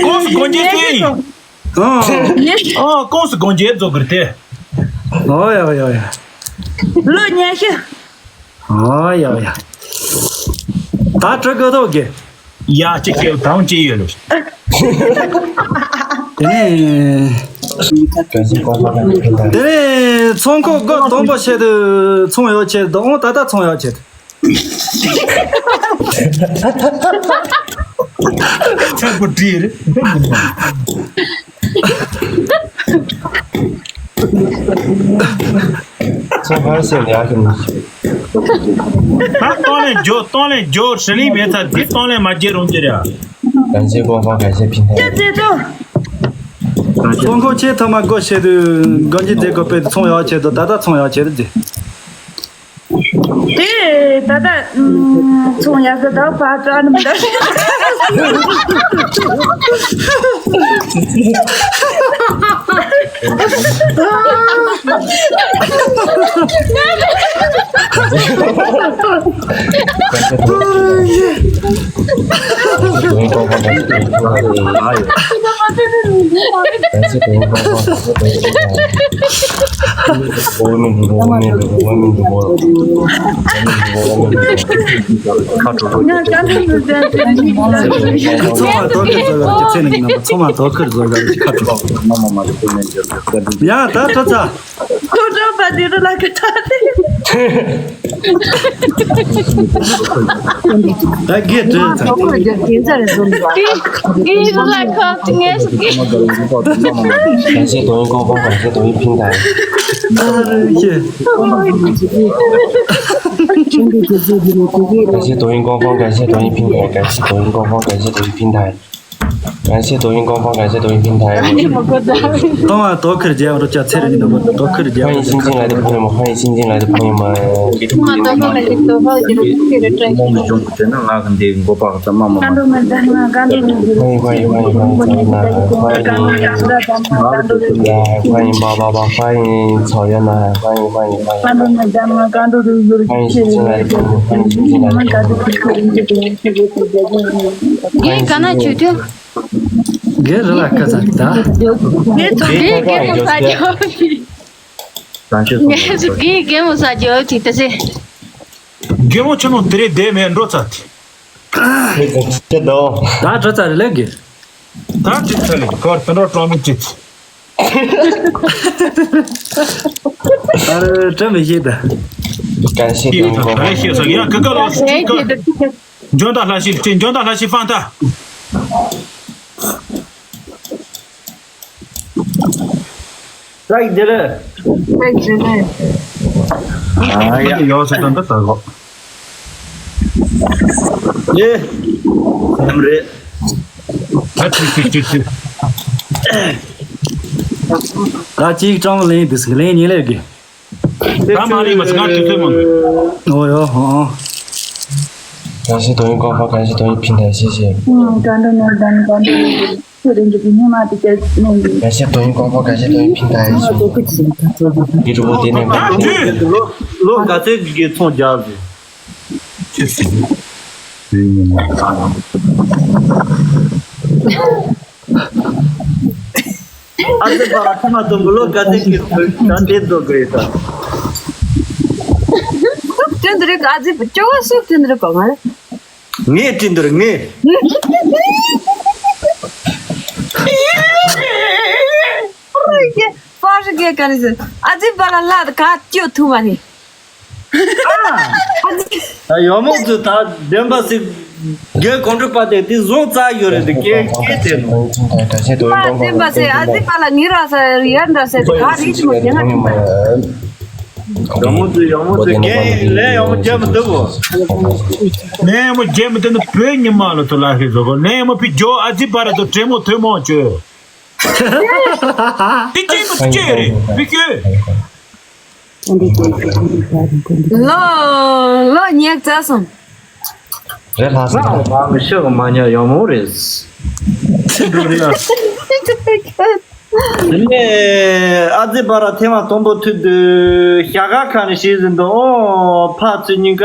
ཀོང་སུ་སྒོ་འབྱེད་ཐེངས་ཡིན། ཨོ། ཨོ་ཀོང་སུ་སྒོ་འབྱེད་རྫོགས་གི་རེད་དེ། ཨོ་ཡ་ཡ་ཡ། ལོ་ཉི་ཤུ། ཨོ་ཡ་ཡ། ད་དྲི་གི་ཐོག་གི། ཡ་གཅིག་ཤེས་དང་གཅིག་ཡོད་ལོ། དེ་ནས། དེ་ནས་ཚོང་ཁོ་སྒོ་དང་པོ་བྱེད་དུ་ཚོང་ཡོད་ཆེད་དུ་ཨོ་ད་ལྟ་ཚོང་ཡོད་ཆེད་དུ། ཚ་པོ་བྲིས་རེད། ཚོང་ཁང་སེམས་ཡག་གི་མི་ཤེས། ད་གཏོང་ལེན་རྒྱོ་གཏོང་ལེན་རྒྱོ་ཧྲི་ལིང་མེད་ཚ་འདི་གཏོང་ལེན་མ་བརྒྱབ་རུང་གི་རེད། གང་ཞིག་ཀོང་ཀོང་གང་ཞིག་ཕིན་ཐང་། ཚོང་ཁང་ཆེ་ཐ་མ་སྒོ་ཕྱེ་དུས་སྒོ་འབྱེད་དེ་སྒོ་ཕྱེ་དུས་ཚོང་ཡག་ཆེད་དུ་ད་ལྟ་ཚོང་ཡག་ཆེད་དུ་དེ། དེ་ད་ལྟ་ཚོང་ཡག་གི་ད་ཕར་ཙམ་མི་འདུག་ཚང་མ་དོ་ཁུར་བཟོ་གར་གྱི་ཚེ་ནི་ངན་པ་ཚང་མ་དོ་ཁུར་བཟོ་གར་གྱི་ཁ་དྲོ། ཡ་ད་ད་ཚ། ཁོ་ཚོ་པ་དེ་རུ་ལ་ཁ་ཐ་དེ། ད་གེ་དྲི་ཚ། ཁོ་རྒྱ་སྐྱེ་ཚ་རེ་ཟུམ་པ། ཨི་རུ་ལ་ཁ་ངེས་ཀྱི། ག་ཤེད་དོ་ཡིན་ཀོང་ཀོང་ག་ཤེད་དོ་ཡིན་ཕིན་ཐང་། ཨ་རེ་ཤེ། ག་ཤེད་དོ་ཡིན་ཀོང་ཀོང་ག་ཤེད་དོ་ཡིན་ཕིན་ཐང་། ག་ཤེད་དོ་ཡིན་ཀོང་ཀོང་ག་ཤེད་དོ་ཡིན་ཕིན་ཐང་། 感谢抖音官方，感谢抖音平台。 ལྟོ་མ་ལྟོ་ཁུར་རྒྱབ་རོགས་བྱ། ཚེ་རིང་གི་ནོར་བུ་ལྟོ་ཁུར་རྒྱབ་རོགས་བྱ། 欢迎新进来的朋友们，欢迎新进来的朋友们。 欢迎欢迎欢迎欢迎欢迎欢迎欢迎，欢迎八八八，欢迎草原男孩，欢迎欢迎欢迎，欢迎新进来的朋友，欢迎新进来的朋友。 ངས་ག་ན་བྱོས་ཏེ། ངའི་རི་ལ་ཁ་ཚ་ད། ངས་ཚོ་ངས་རྒན་མོ་ས་རྒྱོབ་ཀྱི། ངས་ཚོ་ངས་རྒན་མོ་ས་རྒྱོབ་ཀྱི་ད་ཟེ། རྒན་མོ་ཆེན་མོ་དེ་རེད་བསྡད་མེད་འགྲོ་ཚར་ཏེ། ཁྱེད་དོ། ད་འགྲོ་ཚར་རེད་ལས་གི། ད་འགྲིག་ཚར་ལེ་གོ་དོན་འགྲོ་གྲོང་མི་ཅིག་ཨ་རེ་དྲན་མི་ཤེས་ད། 感谢抖音官方。 ཡང་ཀི་ཀ་ལོ་ཀི་ཀ། འཇོན་དང་ལྷ་ཤི་ལ་སྤྲད། འཇོན་དང་ལྷ་ཤི་ཕན་ཐ། རག་དེ་རེད། རག་དེ་རེད། ཨ་ཡ། ཡོག་སོ་དང་ད་ད་གོ། ཡེ། ཡམ་རེད། ད་ཅིག་ཅིག་ཅིག་ཅིག་ད་ཅིག་ཀྲང་ལེན་དུས་ལེན་ཉིན་ལས་གི། ད་མ་རེད་མ་ང་དུས་ཚོད་མང་། ཨོ་ཡོ་ཧོ། 感谢抖音官方，感谢抖音平台，谢谢。 ཀ་འགྲོ་ནོར་ལྡན་ཀ་འགྲོ་ནོར་ལྡན་ཁྱོད་རང་གི་མི་མ་དེ་ཀྱད་ནོར་ལྡན། 感谢抖音官方，感谢抖音平台，谢谢。 ད་དུས་ལོ་ལོ་ག་ཚོད་ཀྱི་ཚོང་རྒྱག་ཟིན། ཨ་ཙི་པ་ལ་ཐ་མ་དུམ་བུ་ལོ་ག་ཚོད་ཀྱི་ད་དེ་འདོད་དགོས་ད། སུ་བསྟན་འདི་རིགས་ཨ་ཙི་སྐྱོ་བ་སུ་བསྟན་འདི་རིགས་གོ་ང་རེད། ངས་བསྟན་འདི་རིགས་ངས། པ་རི་གེ་ག་རེ་ཟེར་ཨ་ཙི་པ་ལ་ལ་ག་སྐྱོ་ཐུབ་མ་རེད། ཡོ་མོ་ཚོས་ད་བདེན་པ་ཟིག་རྒན་གོང་དྲུག་པ་དེ་དེ་བཟུང་རྩ་ཡོད་རེད་དེ་སྐད་སྐད་དེ་ནོ། བདེན་པ་ཟེར་ཨ་ཙི་པ་ལ་ངི་ར་ས་ཡར་འདྲ་ཟེར་དེ་ག་རིགས་མོ་རྒན་ང་ཐུག་མ་ཡོ་མོ་ཚོས་ཡོ་མོ་ཚོས་རྒན་ལས་ཡོ་མོ་རྒྱ་མི་འདུག་གོ། ལས་ཡོ་མོ་རྒྱ་མི་འདུག་ནི་བོད་ཉི་མ་ལ་ཚོ་ལ་ཧེ་བཟོ་གོ་ལས་ཡོ་མོ་ཕི་ཇོ་ཨ་ཙི་པ་ར་ཚོ་དྲེད་མོ་ཐོས་མོ་བཅོས། དེ་ཅི་མི་ཅི་རེད་བི་ཁྱོད། ལོ་ལོ་ཉེག་ཙ་སོང་། རེད་ལྷ་ས། ང་མང་ཤོས་མ་ཉོ་ཡོང་མོ་རེད། དེ་ནས་ཨ་ཙི་པ་ར་ཐེངས་མ་དང་པོ་ཐུག་དུས་ཞྭ་ཁ་ཁ་ནས་བྱས་ཟིན་འདུག་ཨོ་ཕ་ཚོས་ཉིན་ཀ་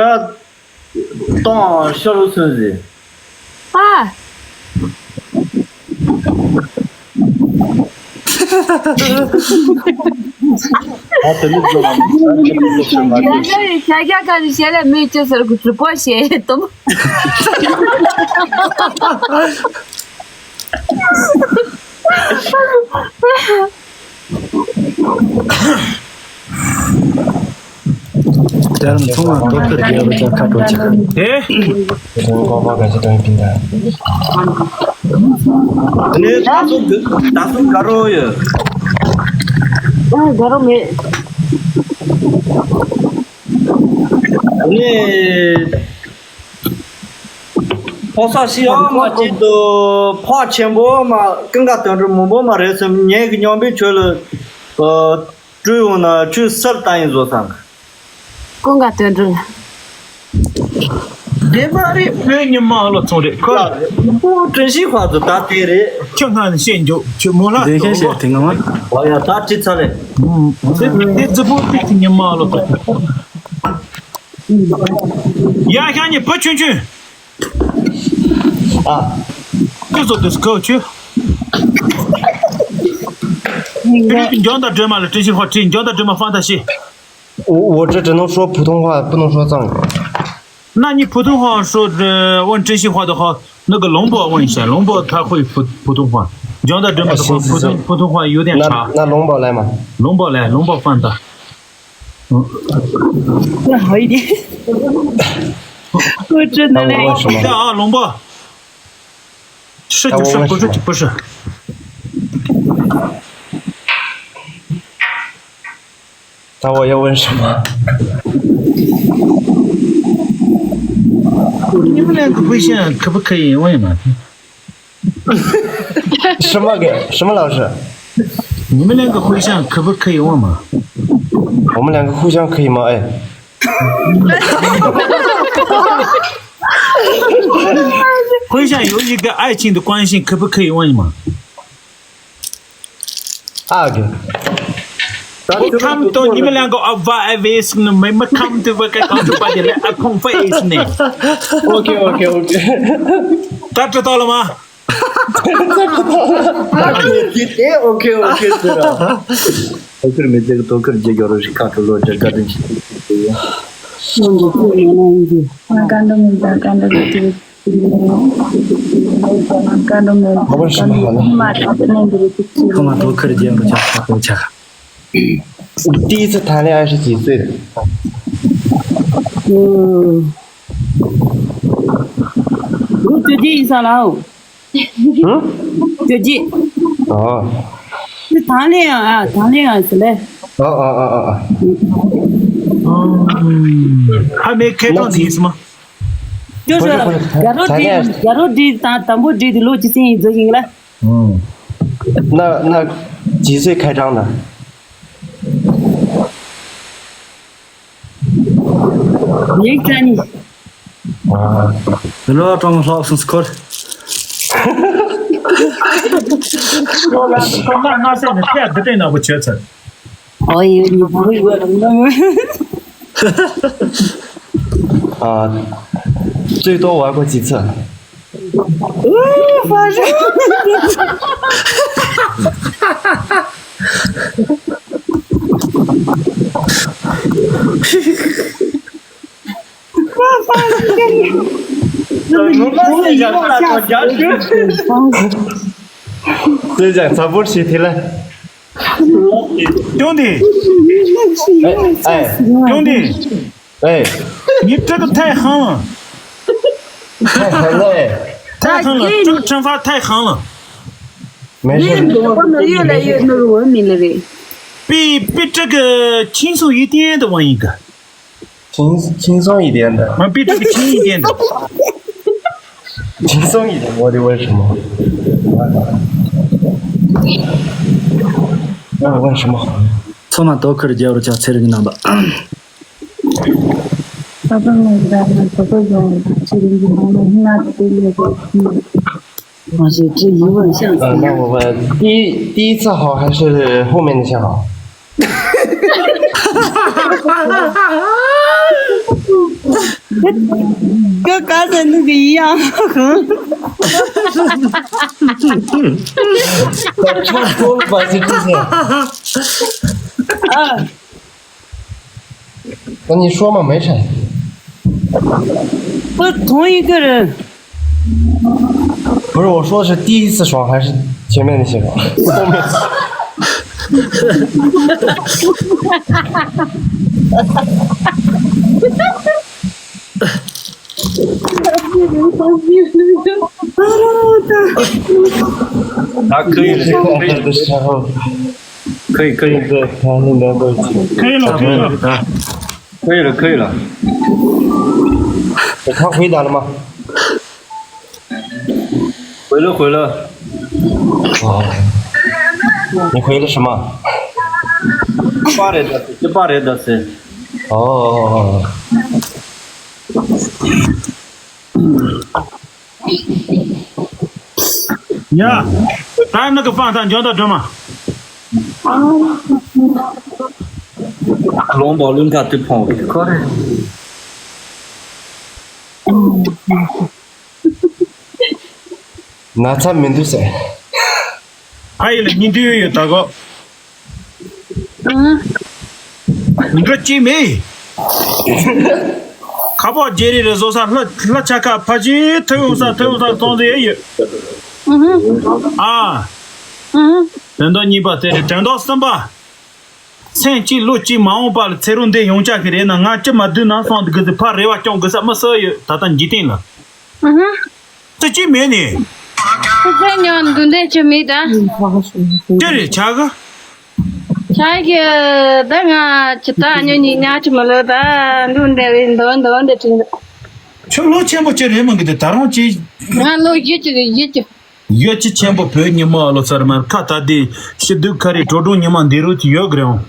གཏོང་ཤོར་སོང་ཟིན། ཨ། ཨ་དེ་ནི་ཚོ་ལ་ཨ་དེ་ནི་ཚོ་ཤོར་མ་ཤོར། ཞྭ་ཁ་ཁ་ནས་བྱས་ལ་མི་ཅི་ཟེར་གི་གྲི་པོ་བྱས་དུམ། དེ་རིང་ཚང་མ་ཐོབ་ཁུར་རྒྱལ་བ་ཅག་ཁ་དྲོ་ཆག་ཨེ། དེ་ཚོ་ཀོ་ཀོ་ག་ཚོད་དང་ཡིན་པིན་ད། ནས་ད་སོ་ད་སོ་དགའ་རོགས་ཡོད། ཨ་དགའ་རོགས་མེད། ནས། ཕོ་གསར་ཞིག་ཡང་མ་གཅིག་ཏུ་ཕག་ཆེན་པོ་མ་ཀུན་དགའ་དོན་གྲུབ་མང་པོ་མ་རེད་སེམས་ངེད་ཀྱི་སྙོམས་པའི་ཆོས་ལ་སྤྲུལ་འོང་ན་ཆོས་སར་ལྟ་ཡིན་བཟོ་སང་། ཀུན་དགའ་དོན་གྲུབ། དེ་མ་རེད་བོད་ཉི་མ་ལོ་ཚོང་རེད་ཁོ། ཁོ་དྲིན་ཤིག་ཕག་ཏུ་ད་དེ་རེད། ཁྱོད་སྔ་ནས་བཤད་འཇོག་ཁྱོད་མོ་ལ་དེ་ཤེས་ཤེས་དེ་ང་མ། ཨ་ཡ་ད་ཅི་ཚ་རེད། དེ་དེ་རྫི་པོ་དེ་ཉི་མ་ལོ་ཚོང་། ཡ་ཤ་ཉེ་བུ་ཆུན་ཆུན། ཨ། ཀུ་ཟོ་དུས་ཀོ་ཆུ། ཕི་རི་ཀི་འཇོན་དང་སྒྲོལ་མ་ལ་བཀྲ་ཤིས་ཧོ་ཁྲི་འཇོན་དང་སྒྲོལ་མ་ཧྥང་ཏ་ཤི། 我我这只能说普通话，不能说藏语。 那你普通话说，呃，问这些话的话，那个龙波问一下，龙波他会普普通话，讲到这么多普通普通话有点差。那那龙波来嘛。龙波来，龙波翻的。 那好一点。我真的嘞。那我问什么？等一下啊，龙波。是就是不是不是。那我要问什么？你们两个微信可不可以问一问？什么给什么老师？你们两个互相可不可以问嘛？我们两个互相可以吗？哎，互相有一个爱情的关系，可不可以问嘛？ ཨ་གི། ཁོ་ཁམ་དུ་ཉི་མ་ལང་གོ་ཨ་བ་ཨ་བེས་ནི་མེ་མ་ཁམ་དུ་བ་ཀ་ཁམ་དུ་པ་དེ་ལ་ཨ་ཁོང་ཕ་ཨེས་ནི། ཨོ་ཁེ་ཨོ་ཁེ་ཨོ་ཁེ། ད་ཏྲ་ཏོ་ལ་མ། ཨོ་ཁེ་ཨོ་ཁེ་ཟེར་ར། ཨོ་ཁེ་མི་ཚེ་གི་དོ་ཁུར་རྒྱུ་རྒྱུ་རོ་ཞིག་ཁ་ཁྲོ་ལོ་རྒྱུ་དགའ་ལྡན་ཞིག་ཡོད། ཁྱོད་འདི་ཚོ་ཡིན་ན་ཡིན་གྱི། ང་ཀ་འདྲ་མི་འདྲ་ཀ་འདྲ་གི་དེ། ཁོ་མ་དོ་ཁུར་རྒྱབ་རུ་ཆགས་ཁ་དོ་ཆགས། 第一次谈恋爱是几岁？嗯，我最近一上来哦，嗯？最近。哦。是谈恋爱啊，谈恋爱是嘞。哦哦哦哦哦。哦，还没开张的意思吗？就是假如这，假如这当当不这的路就先走进来。 嗯，那那几岁开张的？你看你。啊，这个装好是可以。我那我那那现在太不对那不决策。 哦哟，你不会说什么？啊，最多玩过几次？哦，发生。这讲差不多是的了。兄弟，哎哎，兄弟，哎，你这个太横了，太横了，哎，太横了，这个惩罚太横了。没事，你怎么越来越那个文明了嘞？比比这个轻松一点的玩一个。 轻轻松一点的。啊，比这个轻一点的。轻松一点，我得问什么？让我问什么好呢？ ཚང་མ་དོ་ཁུར་རྒྱབ་རུ་ཆ་ཚེ་རིང་རྣམ་པ། ད་ལྟ་ང་རང་ཚོ་ཡོང་ཚེ་རིང་གི་ནང་ལ་སྣ་དེ་ལས་ཀྱི། 我是这一问向前。呃，那我问，第一第一次好还是后面的先好？ 哥刚才那个一样。差不多吧，就这些。啊，那你说嘛，没啥。不是同一个人。 不是，我说的是第一次爽还是前面那些爽？后面。啊，可以了，可以了。 可以可以。可以了，可以了。可以了，可以了。他回答了吗？回了，回了。哦，你回了什么？八人的，这八人的是。哦哦哦哦。 ཡ། ད་ནི་གི་ཕང་ཐང་འཇོན་དང་སྒྲོལ་མ། ལོང་བ་ལུང་ཁ་དུ་ཕོང་བའི་ཁོ་རེ། ན་ཚ་མི་འདུག་ཟེར། ཕ་ཡི་ལ་སྙིང་འདུས་ཡོད་ད་གོ། འགྲོ་ཅི་མེད། ཁ་པོ་རྗེ་རི་རི་བཟོ་ས་ལྷ་ལྷ་ཆ་ཁ་ཕ་ཆེ་ཐུ་ཡོང་ས་ཐུ་ཡོང་ས་གཏོང་ཟེར་ཡོད། ཨ། དོན་དག་གཉིས་པ་དེ་རེད། དོན་དག་གསུམ་པ། མཚན་གཅིག་ལོ་གཅིག་མ་འོངས་པ་ལ་ཚེ་རོགས་འདི་ཡོང་ཆ་གི་རེད་ན། ང་ཅི་མ་བསྡུས་ན་སོང་འདི་གི་ཟི་ཕ་རེ་བ་སྐྱོང་དགོས་ས་མི་སུ་ཡོད། ད་ལྟ་འཇིག་རྟེན་ལ། ཨ་ཧ། ཙི་ཅི་མེད་ནི། ཙི་ཙི་ཉོ་འདུག་འདྲ་ཅི་མེད་ད། ཅི་རེད་ཆ་གི། ཆ་གི་ད་ང་ཅི་ད་ཉོ་ཉི་ཉ་ཅི་མ་ལོ་ད་འདུག་འདྲ་རེད་འདོན་འདོན་འདྲ་ཅི་འདུག་ཁྱོད་ལོ་ཆེན་པོ་ཅི་རེད་མ་གི་དེ་ད་རུང་ཅི། ང་ལོ་བཞི་ཅི་རེད་བཞི་ཅི། ཡོད་ཅི་ཆེན་པོ་བོད་ཉི་མ་ཨ་ལོ་ཚར་མར་ཁ་ད་དེ་ཤི་དུས་ཁ་རི་གྲོ་གྲོང་ཉི་མ་འདི་རུ་ཅི་ཡོད་གི་རེད་འོང་།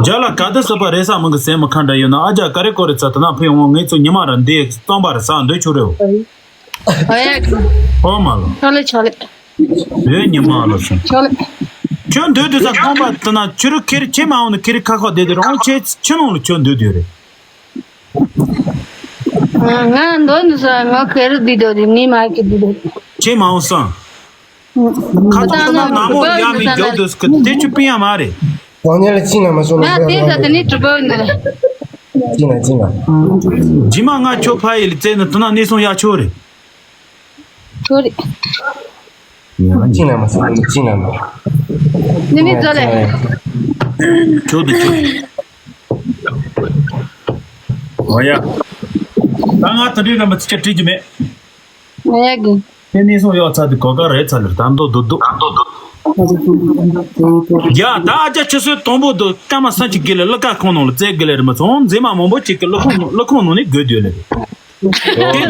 རྒྱ་ལ་ག་དུས་སུ་པ་རེ་ས་མང་གི་སེམས་མི་ཁ་འདྲ་ཡོད་ན་ཨ་ཅག་ག་རེ་གོ་རེ་ཚ་ད་ན་ཕེ་འོང་ངེད་ཚོ་ཉི་མ་ར་འདི་རྩམ་པ་ར་ས་འདོད་ཆུ་རེ་འོ། ཨོ་ཡ། ཨོ་མ་ལོ། ཆོ་ལེ་ཆོ་ལེ། བོད་ཉི་མ་ཨ་ལོ་ཚོ། ཆོ་ལེ། ཁྱོད་འདོད་དུས་ས་ཁོང་པ་ད་ན་ཆུ་རུ་ཁེ་རི་ཆེ་མ་འོང་ནི་ཁེ་རི་ཁ་ཁ་བསྡད་དེ་རོང་ཆེ་ཆུ་ནང་ལ་ཁྱོད་འདོད་དུས་རེད། ང་འདོད་ནི་ས་ང་ཁེ་རི་བསྡད་དོ་རེད་ནི་མ་ཁེ་བསྡད་དོ་རེད། ཆེ་མ་འོང་སང་། ཁ་ཐོག་ཏུ་ན་ནག་མོ་ཡ་མི་རྒྱོབ་འདུག་གི་དེ་ཆུ་པིན་ཡ་མ་རེད། གོང་ཉལ་ལ་ཅི་ན་མ་སོང་ན་ང་དེ་ས་དེ་ནི་གྲུ་པོ་ཡིན་ནི་རེད། ཅི་ན་ཅི་ན། ཇི་མ་ང་ཁྱོད་ཕ་ཡི་ལ་བཙལ་ནི་དུ་ན་ནི་སོང་ཡ་ཆོ་རེད། ཆོ་རེད། ཅི་ན་མ་སོང་ཅི་ན་མ། ནི་མི་ཙོ་ལེ། ཆོ་དུ་ཆོ། ཨོ་ཡ། ད་ང་ད་རེས་ར་མ་ཚིག་ཆ་དྲིས་ཀྱི་མེད། ང་ཡ་གི། དེ་ནས་སོང་ཡོག་ཚ་དེ་གོ་ག་རེ་ཚ་ལེར་ད་མདོ་སྡུག་སྡུག་ཡ་ད་ཨ་ཅག་ཆུ་སོའི་དང་པོ་དུ་སྐར་མ་སུམ་ཅུ་དགེ་ལེ་གླུ་ཁ་ཁོང་ནང་ལ་རྩེ་དགེ་ལེ་རེ་མ་ཚོང་མཛེས་མ་མང་པོ་ཅིག་གི་གླུ་ཁོང་གླུ་ཁོང་ནང་ནས་དགོས་དུས་ལེ། དེ་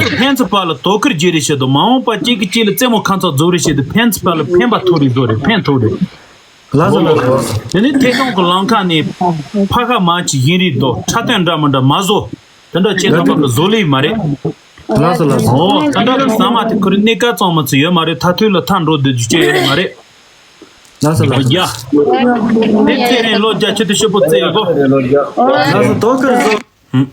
ཚོ་ཕན་ཚུན་བར་ལ་དོ་ཁུར་བྱེད་རེས་བྱེད་དུ་མ་འོངས་པ་གཅིག་གིས་གཅིག་ལ་རྩེད་མོ་ཁ་མཚར་རྫོགས་རེས་བྱེད་དུ་ཕན་ཚུན་བར་ལ་ཕན་པ་ཐོགས་རེས་རྫོགས་རེས་ཕན་ཐོགས་རེས། ལགས་སོ་ལགས་སོ། དེ་ནས་ཐད་གཏོང་གི་ལམ་ཁ་ནས་ཕ་ཁ་མ་ཅིག་ཡིན་རེད་དོ་འཁྲབ་སྟོན་འདྲ་མི་འདྲ་མ་བཟོ། དེ་འདྲ་བྱེད་ཐུབ་པ་གི་བཟོ་ལས་མ་རེད། ལགས་སོ་ལགས་སོ། ཨོ་དེ་འདྲ་གི་ཟ་མ་དེ་ཁུར་གནས་སྐབས་གཙང་མ་ཚོ་ཡོད་མ་རེད་ཐ་ཐུལ་ལ་ཐག་འགྲོ་བསྡད་རྒྱུ་ཅི་ཡོད་མ་རེད། ལགས་སོ་ལགས་སོ། ཡ། དེ་རྩེད་རན་ལོ་རྒྱ་ཆེ་དུ་ཤོད་པོ་རྩེད་ཡོད་གོ། ལགས་སོ་དོ་ཁུར་བཟོ། ཧུམ།